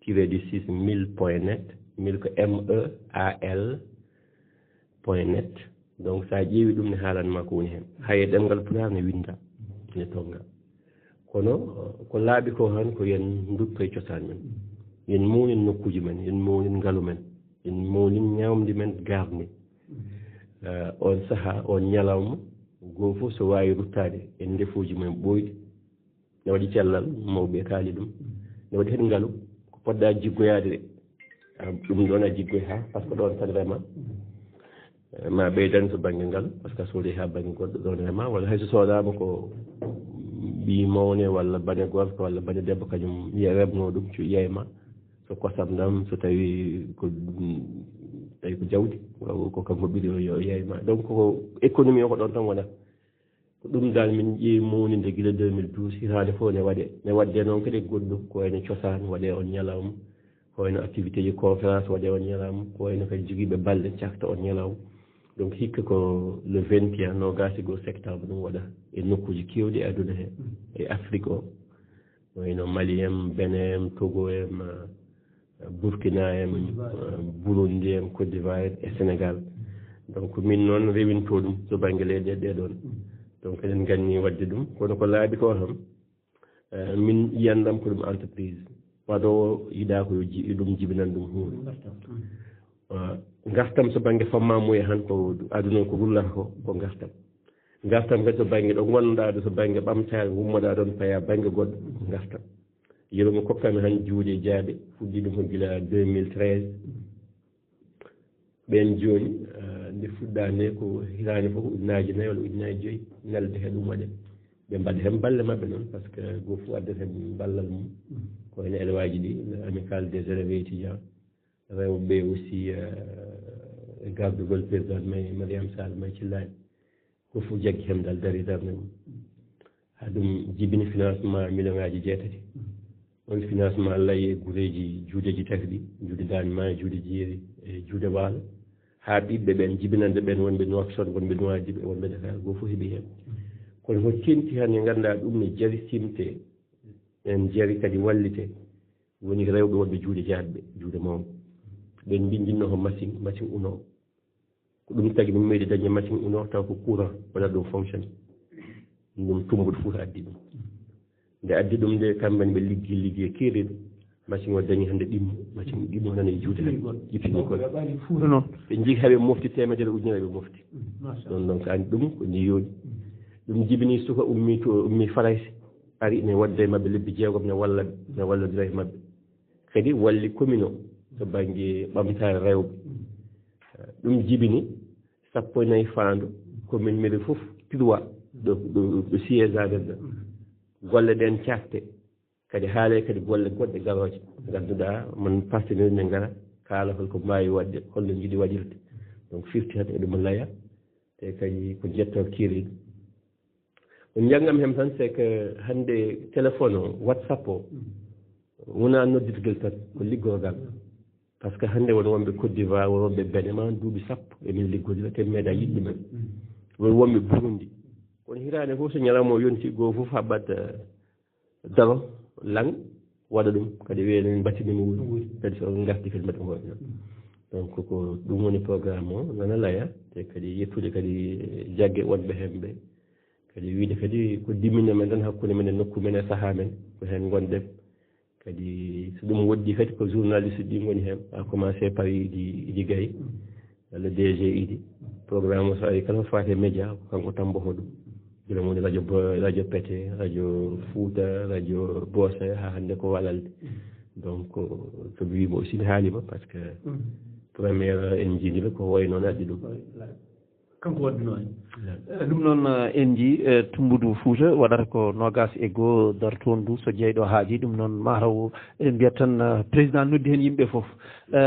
tiré du six, meal point net, meal ko M E A L point net. Donc, so a ƴeewi ɗum ne haalan ma ko woni heen. Hay e ɗemngal pulaar ne winnda, ne tonnga. Kono, eh, ko laaɓi ko han ko yen ndutto e cosaan men. Yen mawnin nokkuuji men, yen mawnin ngalu men, yen mawnin ñaamdi men gaarni. Eh, on saha, on ñalawma, goo fof so waawi ruttaade e ndefuuji men ɓooyɗi. Ne waɗi cellal, mawɓe kaali ɗum. Ne waɗi heen ngalu, ko poɗɗa jiggoyaade de. A, ɗum ɗoon a jiggoy haa, par ce que ɗoon tan rema. Eh, ma ɓeydan to bannge ngalu, par ce que a soodi haa bannge goɗɗo ɗoon rema, walla hay so soodaama ko ɓii mawne walla bane gorko walla bane debbo kañum ye-, remno ɗum, cu-, yeyma. So kosam ɗam, so tawi ko, tawi ko jawdi, ko kanko ɓiɗo yo, yo yeyma. Donc ko économie o ko ɗoon tan wonata. Ko ɗum dal min ƴeewi mawninde gila deux mille douze, hitaande fof ne waɗe. Ne waɗde noon kadi e goɗɗum, ko wayno cosaan waɗe on ñalawma, ko wayno activité ji conférence waɗe on ñalawma, ko wayno kadi jogiiɓe balɗe cakta on ñalawma. Donc hikka ko le vingt et un, noogaas e goo septembre ɗum waɗa e nokkuuji keewɗi e aduna he, e Afrique o. Ko wayno Mali en, Benin en, Togo en, eh, Burkina en, Côte d'Ivoire. Eh, Burundi en, Côte d'Ivoire e Sénégal. Donc min noon rewinto ɗum to bannge leyɗe ɗe ɗoon. Donc eɗen nganni waɗde ɗum, kono ko laaɓi ko tan, eh, min yiyandam ko ɗum entreprise. Waɗoowo yiɗaa ko yo ji-, ɗum jibinan ɗum huunde. Eh, ngartam to bannge fammamuya han ko aduna ko rullata ko, ko ngartam. Ngartam kadi to bannge ɗo ngonnoɗaa ɗo, to bannge ɓamtaare ngummoɗaa ɗoon, paya bannge goɗɗo, ngartam. Yeru mo kokkami han juuɗe jaaɓe, fuɗɗi ɗum ko gila deux mille treize. Ɓeen jooni, ah, nde fuɗɗaa nde ko hitaande fof ko ujunnaaji nayi walla ujunnaaji joyi nelda he ɗum waɗe. Ɓe mbaɗa heen balle maɓɓe noon, par ce que gooto fof addata heen ballal mum. Ko wayno élevage ɗi, Amicale des éleveurs étudiants. Rewɓe aussi, eh, e gardugol président May, Mariam Sall May Cillaaɗi. Ko fof jaggi heen dal, darii darnde mum. Haa ɗum jibini financement million ŋaaji jeetati. On financement lay e gureeji juudeeji tati ɗi, juude Daañma e juude Jeeri e juude Waalo, haa ɓiɓɓe ɓen jibinande ɓen wonɓe Nouakchott, wonɓe Nouadhibou, wonɓe Dakar, goo fof heɓi heen. Kono ko tenti hannde ngannduɗaa ɗum ne jari simte, en jari kadi wallite, woni rewɓe wonɓe juuɗe jaatɓe, juuɗe mawɓe. Ɓen mbi njinno ko machine, machine uno. Ko ɗum tagi min meeɗi dañde machine uno taw ko courant waɗata ɗum fonctionné. Ɗum Tumbudi Fuuta addi ɗum. Nde addi ɗum nde, kamɓe ne ɓe liggi liggi e keeriiɗo. Machine o dañi hannde ɗimmo, machine ɗimmo nana e juuɗe hannde. Jippini ko. Ɓe njii haɓe mofti teemedere ujunere ɓe mofti. Ɗon ɗon ko anndi ɗum ko ni yooɗi. Ɗum jibini suka ummi to, ummi Farayse, ari ne wadda e maɓɓe lebbi jeegom, ne walla ɓe, ne wallodira e maɓɓe. Kadi walli commune o to bannge ɓamtaare rewɓe. Ɗum jibini sappo e nayi faandu, commune mairie fof, trois, ɗo, ɗo, ɗo siège amen ɗo. Golle ɗen cafte, kadi haalee kadi golle goɗɗe garooje, ngannduɗaa mon partenaire ne ngara, kaala hol ko mbaawi waɗde, hol no njiɗi waɗirde. Donc, firti tan eɗum laya, te kadi ko jettoo keeriiɗo. Ko njanngam hem tan, c'est que hannde téléphone o, WhatsApp o, wonaa noddirgel tan, ko liggorgal. Par ce que hannde won wonɓe Côte d'Ivoire, won wonɓe Bénin, ma duuɓi sappo emin liggodira, te meeɗa yiɗde men. Won wonɓe Burundi. Kono hitaande fof so ñalawma o yonti, goo fof haɓat, eh, daro, lang, waɗa ɗum. Kadi wiye min mbattini mo wuuri. Wuuri. Kadi so on ngarti kadi mbaɗa ko waɗi noon. Donc ko ɗum woni programme o, nana laya, te kadi yettude kadi, eh, jagge wonɓe heen ɓe. Kadi wiide kadi ko dimminɗo men tan hakkunde men e nokku men e sahaa men, ko heen ngonɗen. Kadi so ɗum woɗɗi kadi ko journaliste ɗi ngoni heen, à commencer par Idi, Idi Gaye, walla D G Idi. Programme o so ari kala ko faati e média, ko kanko tamboto ɗum. Gila woni radio Bo-, radio Pete, radio Fouta, radio Bosse, haa hannde ko Walalde. Donc, so mi wiima aussi mi haalima, par ce que première en njiidi ɓe ko wayi noon addi ɗum. Kanko waɗduno en. Eh, ɗum noon, eh, en njii, eh, Tumbudi Fuuta waɗata ko noogaas e goo dartoon du, so jeyɗo haaji. Ɗum noon, mataw eɗen mbiyata tan, eh, président noddi heen yimɓe fof. Eh,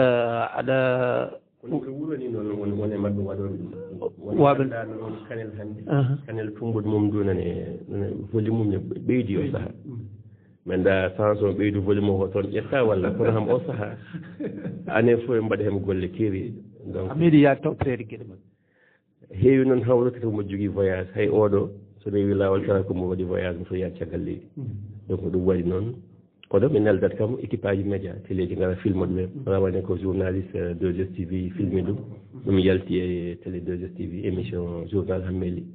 aɗa Kono mbiɗo wuurani noon won, won e maɓɓe waɗooɓe ɗum. Won waɓe anndaa noon kanel hannde. Aha. Kanel Tumbudi mum du nane, nane volume mum ne ɓeydi o saha. Mm. Min da chance o ɓeydu volume o ko toon ƴetta walla, kono ham o saha. Année fof en mbaɗa heen golle keeriiɗe. Donc a meeɗi yaade taw traité geɗe maɓɓe. Heewi noon hawrude ko mo jogii voyage. Hay oɗo so rewi laawol kala ko mo waɗi voyage mo so yaade caggal leydi. Mm. Donc ɗum waɗi noon. Kono mi neldat kam équipe aji média, teleeji ngara filma ɗumen. Mm. Rawane ko journaliste, euh, deux S T V filmi ɗum. Ɗum yalti e télé deux S T V, émission journal Hammeli.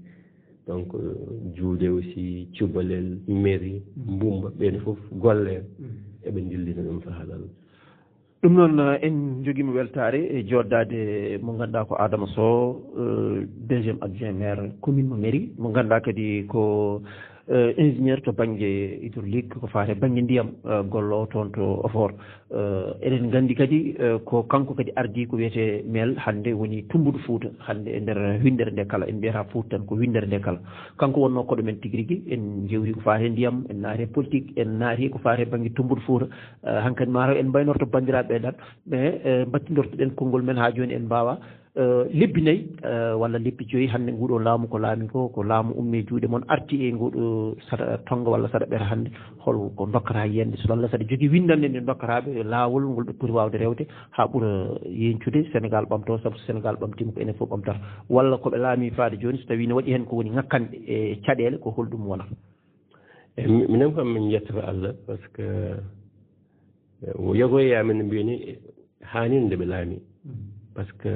Donc, euh, juuɗe aussi, cubalel, mairie, mbumba, ɓen fof golle en. Mm. Eɓe ndillina ɗum sahaa lalla. Ɗum noon, eh, en njogiima weltaare e jooɗdaade mo ngannduɗaa ko Adama Sow, eh, deuxième adjoint maire commune mo Mairie, mo ngannduɗaa kadi ko, eh, ingénieur to bannge hydraulique, ko faati e bannge ndiyam, eh, golloowo toon to Ofor. Eh, eɗen nganndi kadi, eh, ko kanko kadi ardii ko wiyetee mel hannde woni Tumbudi Fuuta, hannde e nder winndere nde kala, en mbiyata Fuuta tan ko winndere nde kala. Kanko wonnoo koɗo men tigi rigi, en njewti ko faati e ndiyam, en naati e politique, en naati ko faati e bannge Tumbudi Fuuta. Eh, hankadi mataw en mbaynorto banndiraaɓe ɓe ɗan, mais, eh, mbattindorto-ɗen konngol men haa jooni en mbaawa, eh, lebbi nayi, eh, walla lebbi joyi hannde nguɗo laamu ko laami ko, ko laamu ummi e juuɗe mon arti e nguɗo sata tonga walla sata ɓeta hannde, hol ko ndokkata yiyande so Allah saɗa jogii winndannde nde ndokkata ɓe laawol ngol ɓe poti waawde rewde haa ɓura yeñcude Sénégal ɓamtoo, sabu so Sénégal ɓamtiima ko enen fof ɓamtata, walla ko ɓe laami faade jooni so tawii ne waɗi heen ko woni ŋakkanɗe e caɗeele ko holɗum wonata? E mi-, minen kam min njettata Allah par ce que, eh, o yogoya amen no mbiyani, eh, haanino nde ɓe laami. Mm. Par ce que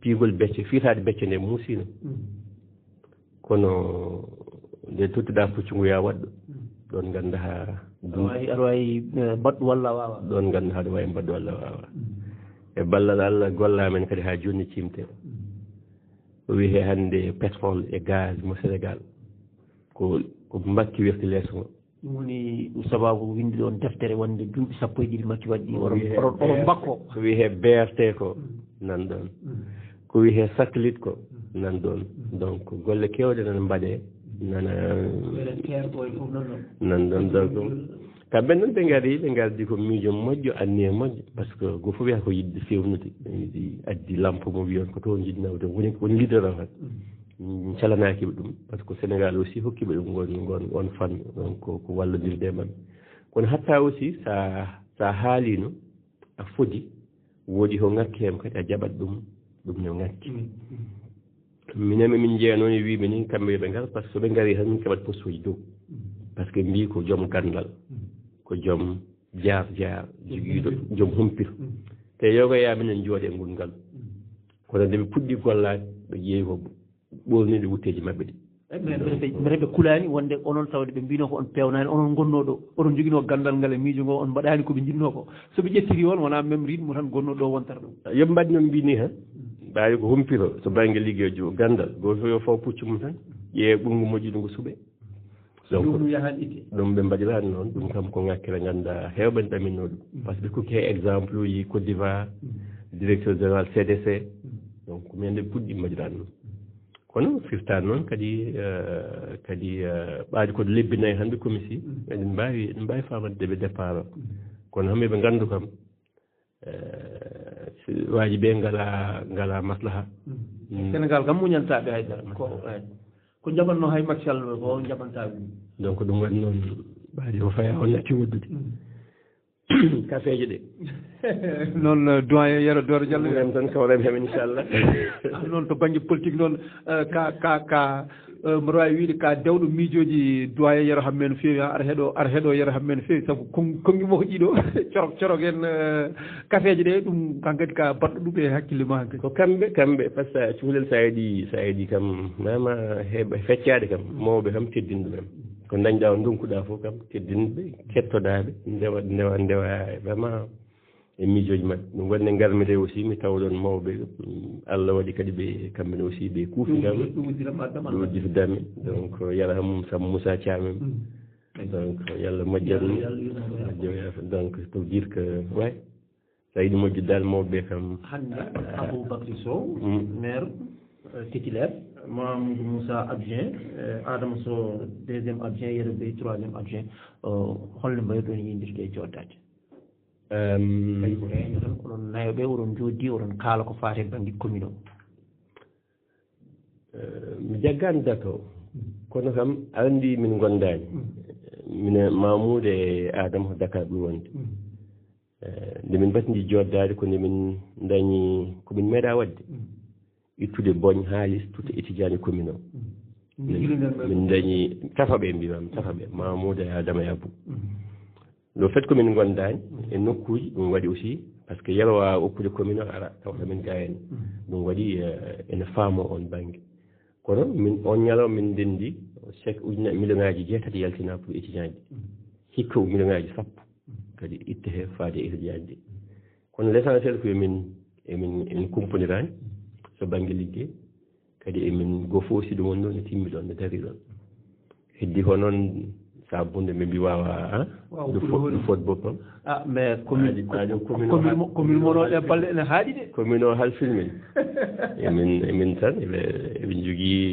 piigol becce, fiitaade becce nde muusiino. Mm. Kono nde tottuɗaa puccu ngu yaa waɗɗo, mm, ɗoon nganndaa haa aɗa waawi, aɗa waawi, eh, mbaɗɗo walla a waawaa. Ɗoon nganndaa aɗa waawi mbaɗɗo walla a waawaa. Mm. E ballal Allah gollaa men kadi haa jooni ne ciimtee. Mm. Ko wiyee hannde pétrole e gaz mo Sénégal. Ko, ko mbakki werti leeso ngo. Ɗum woni sababu winndi ɗon deftere wonde duuɓi sappo e ɗiɗi makki waɗi oɗon, oɗon, oɗon mbakkoo. Ko wiyee B R T ko, mm, nan ɗon. Mm. Ko wiyee satellite ko, mm, nan ɗon. Mm. Donc, golle keewɗe nana mbaɗee, nana nan ɗon. Donc, kamɓe noon ɓe ngari, ɓe ngardi ko miijo moƴƴo, anniya moƴƴo, par ce que goo fof wiyata ko yiɗde fewnude, ɓe yiɗi addi lampo mo wiyon ko toon njiɗi nawde, woni, woni leader o tan. Mm. Calanaaki ɓe ɗum, par ce que Sénégal aussi hokki ɓe ɗum ngon, ngon, on fannu, donc ko, ko wallondirde e maɓɓe. Kono hatta aussi, sa, sa haalino, a fodi, woodi ko ŋakki hem kadi, a jaɓat ɗum, ɗum no ŋakki. Minen, min jeeyano e wiiɓe ni, kamɓe yo ɓe ngar, par ce que so ɓe ngari tan, min keɓat postuuji dow. Par ce que mbii ko joom ganndal, ko joom jaar jaar, jogiiɗo, joom humpito. Te yoga yaa minen jooɗe e ngol ngal. Kono nde ɓe puɗɗi gollaade, ɓe ƴeewi ko ɓoorniiɗo wutteeji maɓɓe ɗi. Mbete ɓe kulaani wonde onon, tawde ɓe mbino ko on peewnaani, onon ngonnoo ɗo, oɗon njoginoo ganndal ngal e miijo ngo, on mbaɗaani ko ɓe njinnoo ko. So ɓe ƴettiri on, wonaa même rythme tan gonnoo ɗo wontata ɗum. Yo ɓe mbaɗ no mbini han. Ɓaawi ko humpito to bannge liggey, ganndal, gooto yo faw puccu mum tan, ƴeewe ɓunngu moƴƴuɗo ngu suɓe. Donc ɗum ɓe mbaɗiraani noon, ɗum kam ko ŋakkere, ngannda heewɓe ne ɗaminno ɗum. Par ce que ɓe kokki hay exemple uji Côte d'Ivoire, directeur général C D C. Donc ko minen nde puɗɗi mbaɗiraani noon. Kono firtaani noon kadi, eh, kadi, eh, ɓaadi ko lebbi nayi hannde comisi, eɗen mbaawi, eɗen mbaawi faamande ɓe départ o. Kono hamɓe ɓe nganndu kam, eh, si waaji ɓe ngala, ngala maslaha. Sénégal kam muñantaaɓe hay dara. Ko, eh, ko njaɓatnoo hay Macky Sall ko njaɓantaaɓe ɗum. Donc ɗum waɗi noon ɓaadi o faya o natti woɗɗude. Kafeeje ɗe. Noon, eh, doyen Yero Doro Diallo. Minen tan kawren heen, inchallah. Ah, noon to bannge politique noon, eh, ka, ka, ka, eh, mboɗo waawi wiyde ka dewɗo miijooji doyen Yero Hammee no feewi, ah, aɗa heɗo, aɗa heɗo Yero Hammee no feewi, sabu kon-, konngi mo ko ɗiɗo, corok, corok en, eh, kafeeje ɗe, ɗum hankadi ka baɗɗo ɗum e hakkille ma hankadi. Ko kamɓe, kamɓe, par ce que cukalel sa yiɗi, sa yiɗi kam, mama heɓa feccaade kam, mawɓe kam teddin ɗum en. Ko ndañɗaa o ndonkuɗaa fof kam, teddinɓe, kettoɗaaɓe, ndewa, ndewa, ndewa, vraiment, e miijooji maɓɓe. Ɗum waɗi nde ngarmi nde aussi, mi tawa ɗoon mawɓe, mm, Allah waɗi kadi ɓe, kamɓe ne aussi, ɓe kuufi kam. Ɗum udditama, ɗum udditama. Donc, yalla ham Sam Moussa Thiam en. Donc, yalla moƴƴan. Yalla, yalla, yalla. Moƴƴan, donc, pour dire que, ouais. So a yiɗi moƴƴude dal mawɓe ɓe kam. Hannde, ah, Aboubacry Sow, mm, maire, euh, titulaire, Mamadou Moussa adjoint, euh, Adama Sow deuxième adjoint, Yero Bey troisième adjoint, euh, holno mbayruɗon yindirde e jooɗdaade? Euh, tawi ko reeno tan, oɗon nayo ɓe, oɗon njooɗdi, oɗon kaala ko faati e bannge commune o. Eh, mi jaggaani date o. Kono kam, aɗa anndi min ngondaani. Mm. Minen Mamoudou e Adama ko Dakar ɓuri wonde. Mm. Eh, nde min mbatndi jooɗdaade ko nde min ndañi ko min meeɗaa waɗde. Mm. Ittude boñ haalis, tutta étudiant e commune o. Mm. Min, min ndañi tafa ɓe, mbiyam tafa ɓe, Mamoudou e Adama e Abou. Mm. Le fait que min ngondaani e nokkuuji, ɗum waɗi aussi, par ce que Yero waawaa okkude commune o ara, tawata min gayani. Mm. Ɗum waɗi, eh, ene faamoo oon bannge. Kono min, oon ñalawma min ndenndi chèque ujuna, million ŋaaji jeetati yaltina pour étudiant ji. Mm. Hikka o million ŋaaji sappo. Mm. Kadi itte he faade e étudiant ji. Kono l'essentiel ko emin, emin, emin kumpondirani so bannge liggey. Kadi emin goo fof, si ɗum woni ɗoon, ne timmi ɗoon, ne darii ɗoon. Heddi ko noon, saabunde ɓe mbi waawa, ah, waaw, ɗum fo-, ɗum foti boppam. Ah, mais commune, aadi, aadi, commune o commune mo, commune mo ɗo ɗe balɗe ene haaɗi de. Commune o hal filmin. Emin, emin tan, eɓe, eɓe njogii,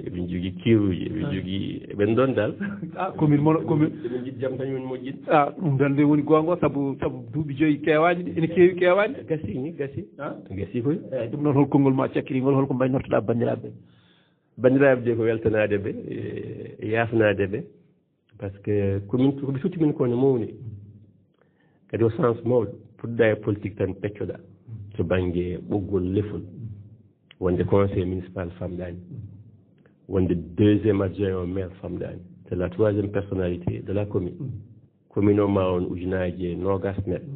eɓe njogii kiiruuji, eɓe njogii, eɓen ɗoon dal. Ah, commune mo ɗo, commune. Eɓe njiɗi jam kañum en moƴƴin. Ah, ɗum tan de woni goonga, sabu, sabu duuɓi joyi keewaani de, ene keewi keewaani. Gasii ni, gasii. Ah? Gasii koy. Eh, ɗum noon, hol konngol ma cakkiri ngol, hol ko mbaynortoɗaa banndiraaɓe? Banndiraaɓe de, ko weltanaade ɓe, e yaafnaade ɓe, par ce que commune, ko ɓe sutti min ko ne mawni. Kadi o sens mawɗo, puɗɗa e politique tan peccoɗa to bannge ɓoggol lefol. Wonde conseil municipal famɗaani, wonde deuxième adjoint au maire famɗaani, c'est la troisième personnalité de la commune. Commune o ma won ujunaaji e noogaas neɗɗo.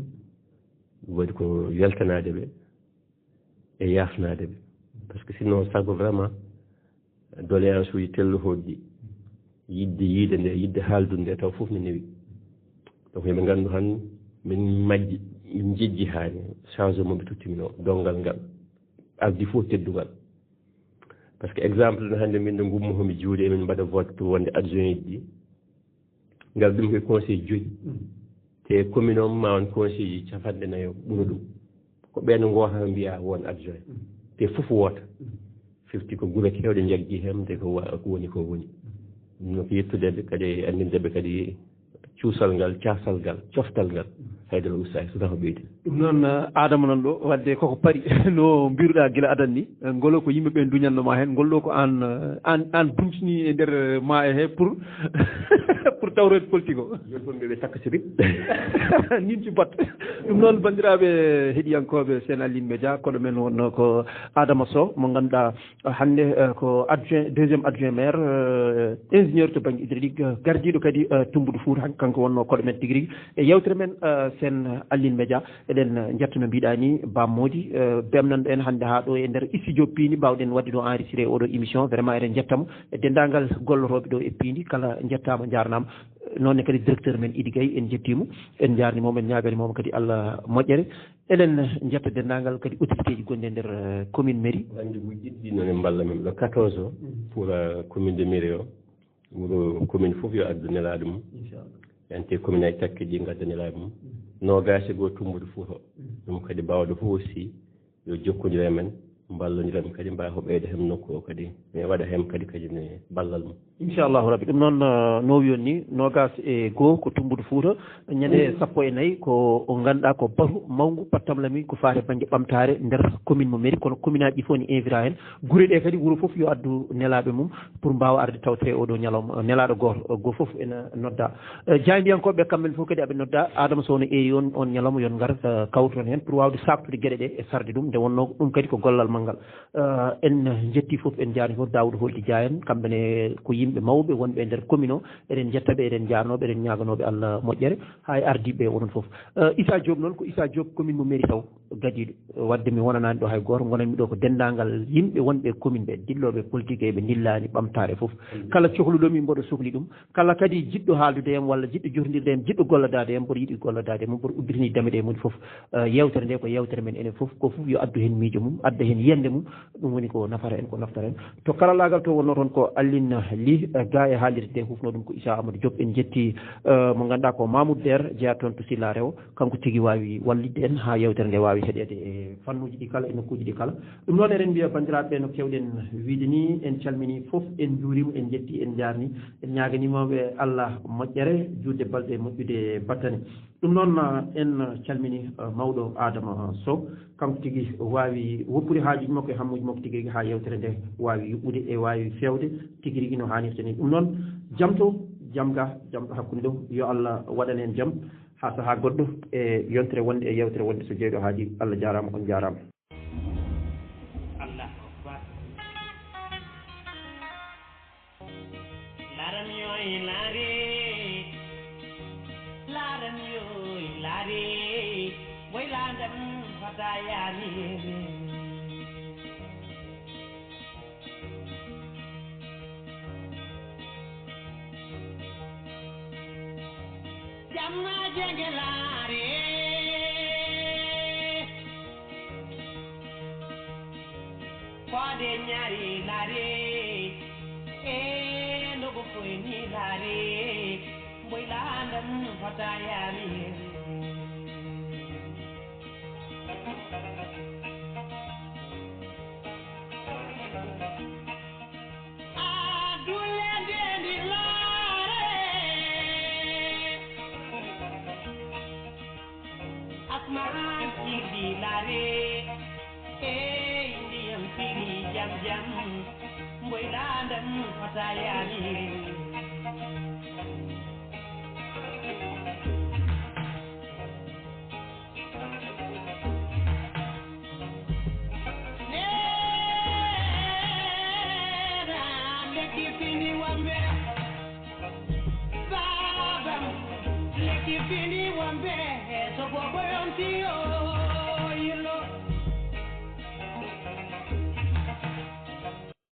Ɗum waɗi ko weltanaade ɓe e yaafnaade ɓe. Par ce que sinon, sago vraiment, doléance uji tello hoɗɗi, yiɗde yiide nde, yiɗde haaldude nde, taw fof ne newi. Donc, eɓe nganndu han min majji, min jejji haani, changement ɓe totti min o, donngal ngal. Ardi fof teddungal. Par ce que exemple no hannde min ɗo ngummo homi juuɗe, emin mbaɗa vote pour wonde adjoint ji ɗi. Ngal ɗum ko conseil joyi. Mm. Te commune o ma won conseil ji capanɗe nayo ɓura ɗum. Ko ɓeen ngooha mbiya won adjoint. Mm. Te fof woota. Mm. Firti ko gure kewɗe njaggi heen, te ko wa-, ko woni ko woni. Mm. Ɗum no ko yettude ɓe kadi, anndinde ɓe kadi cuusal ngal, caasal ngal, coftal ngal. Mm. Haydara ustaaki, so tawa ɓeydi. Ɗum noon, eh, Adama nan ɗo, wadde koko pari, no mbiruɗaa gila adan ni, eh, ngolo ko yimɓe ɓe duñanno ma heen, ngol ɗo ko aan, eh, aan, aan buntini e nder, eh, ma e he pour, pour tawreede politique o. Yolfon ɓe ɓe takka sirip. Nin ci bat. Ɗum noon, banndiraaɓe heɗiyankooɓe Sen Aline Média, koɗo men wonno ko Adama Sow, mo ngannduɗaa, eh, hannde, eh, ko adjoint, deuxième adjoint maire, eh, ingénieur to bannge hydraulique, eh, gardiiɗo kadi, eh, Tummbudu Fuuta, han-, kanko wonno koɗo men tigi rigi. E yewtere men, eh, Sen Aline Média, eɗen njetta no mbiɗaa ni, Bam Mody, eh, bemnanɗo en hannde haa ɗo e nder studio Piindi, mbaawɗen waɗde ɗo enregistré oɗo émission. Vraiment, eɗen njetta mo e denndaangal gollotooɓe ɗo e Piindi, kala njettaama, njaarnaama. Noon ne kadi directeur men Idi Gaye, en njettii mo, en njaarnii mo, en ñaaganii mo kadi Allah moƴƴere. Eɗen njetta denndaangal kadi autorité ji gonɗi e nder, eh, commune mairie. Bannge gujjitɗi noon e mballa men ɗo quatorze o, pour, eh, commune de mairie o. Wuro commune fof yo addu nelaaɗo mum. Inchallah. Ante commune aji takki ɗi ngadda nelaaɗo mum. Noogaas e goo Tummbudu Fuuta. Ɗum kadi baawɗo fof aussi yo jokkondir e men, mballondir e men kadi, mbaawa ko ɓeyda heen nokku o kadi, mi waɗa heen kadi, kadi ne ballal mum. Inchallahu Rabbi. Ɗum noon, eh, no wiyon ni, noogaas e goo ko Tummbudu Fuuta, ñande sappo e nayi ko o ngannduɗaa ko batu mawngu pattamlami ko faati bannge ɓamtaare nder commune mo mairie, kono commune aji ɗi fof ne invita heen. Gure ɗe kadi, wuro fof yo addu nelaaɓe mum pour mbaawa arde tawtoreede oɗo ñalawma, nelaaɗo gooto, goo fof ena nodda. Eh, jaayndiyankooɓe kamɓe fof kadi aɓe nodda. Adama Sow no eeri on, on ñalawma yon ngar, eh, kawtoton heen pour waawde saaktude geɗe ɗe e sarde ɗum. Nde wonnoo ɗum kadi ko gollal manngal. Eh, en njettii fof, en njaarnii fof Daawuda Holti Jaayen, kamɓe ne ko yimɓe mawɓe wonɓe e nder commune o. Eɗen njetta ɓe, eɗen njaarnoo ɓe, eɗen ñaaganoo ɓe Allah moƴƴere, haa e ardiiɓe ɓe onon fof. Eh, Issa Diop noon, ko Issa Diop, commune mo mairie taw. Gadiiɗo, wadde mi wonanaani ɗo hay gooto, ngonanmi ɗo ko denndaangal yimɓe wonɓe e commune ɓe, dillooɓe politique e ɓe ndillaani ɓamtaare fof. Kala cohluɗo mi, mboɗo sohli ɗum. Kala kadi jiɗɗo haaldude e am walla jiɗɗo jotondirde e am, jiɗɗo golladaade e am, mboɗo yiɗi golladaade e mum, mboɗo udditinii dame ɗe moni fof. Eh, yewtere nde ko yewtere men enen fof, ko fof yo addu heen miijo mum, adda heen yiyannde mum, ɗum woni ko nafata en, ko naftata en. To karallaagal to wonnoo toon ko Alioune Ly, eh, ga e haalirde nde hufnoo ɗum ko Issa Amadou Diop, en njettii, eh, mo ngannduɗaa ko Mamoudou Der, jeyaa toon to Silla Rewo. Kanko tigi waawi wallitde en haa yewtere nde waawi heɗeede e fannuuji ɗi kala, e nokkuuji ɗi kala. Ɗum noon, eɗen mbiya banndiraaɓe ɓe no keewɗen wiyde ni, en calminii fof, en njuuriima, en njettii, en njaarnii, en ñaaganii mo ɓe Allah moƴƴere, juutde balɗe, moƴƴude battane. Ɗum noon, en calminii, eh, mawɗo Adama Sow. Kanko tigi waawi woppude haajuuji makko e hammuuji makko tigi rigi haa yewtere nde waawi yuɓɓude e waawi feewde tigi rigi no haanirta ni. Ɗum noon, jam to, jam ga, jam ɗo hakkunde ɗo, yo Allah waɗan en jam. Haa sahaa goɗɗo e yontere wonde e yewtere wonde so jeeyɗo haaɗi. Allah jaaraama, on jaaraama. Allahu Akbar. Laram yoy lare, laram yoy lare, way landam fata yari. Jamma jenge lare, kode nyari lare, e ndogo koy ni lare, boy landam fata yari. Asmaan sirdi lare, ey ndiyam siri jam jam, mboy landam fata yari.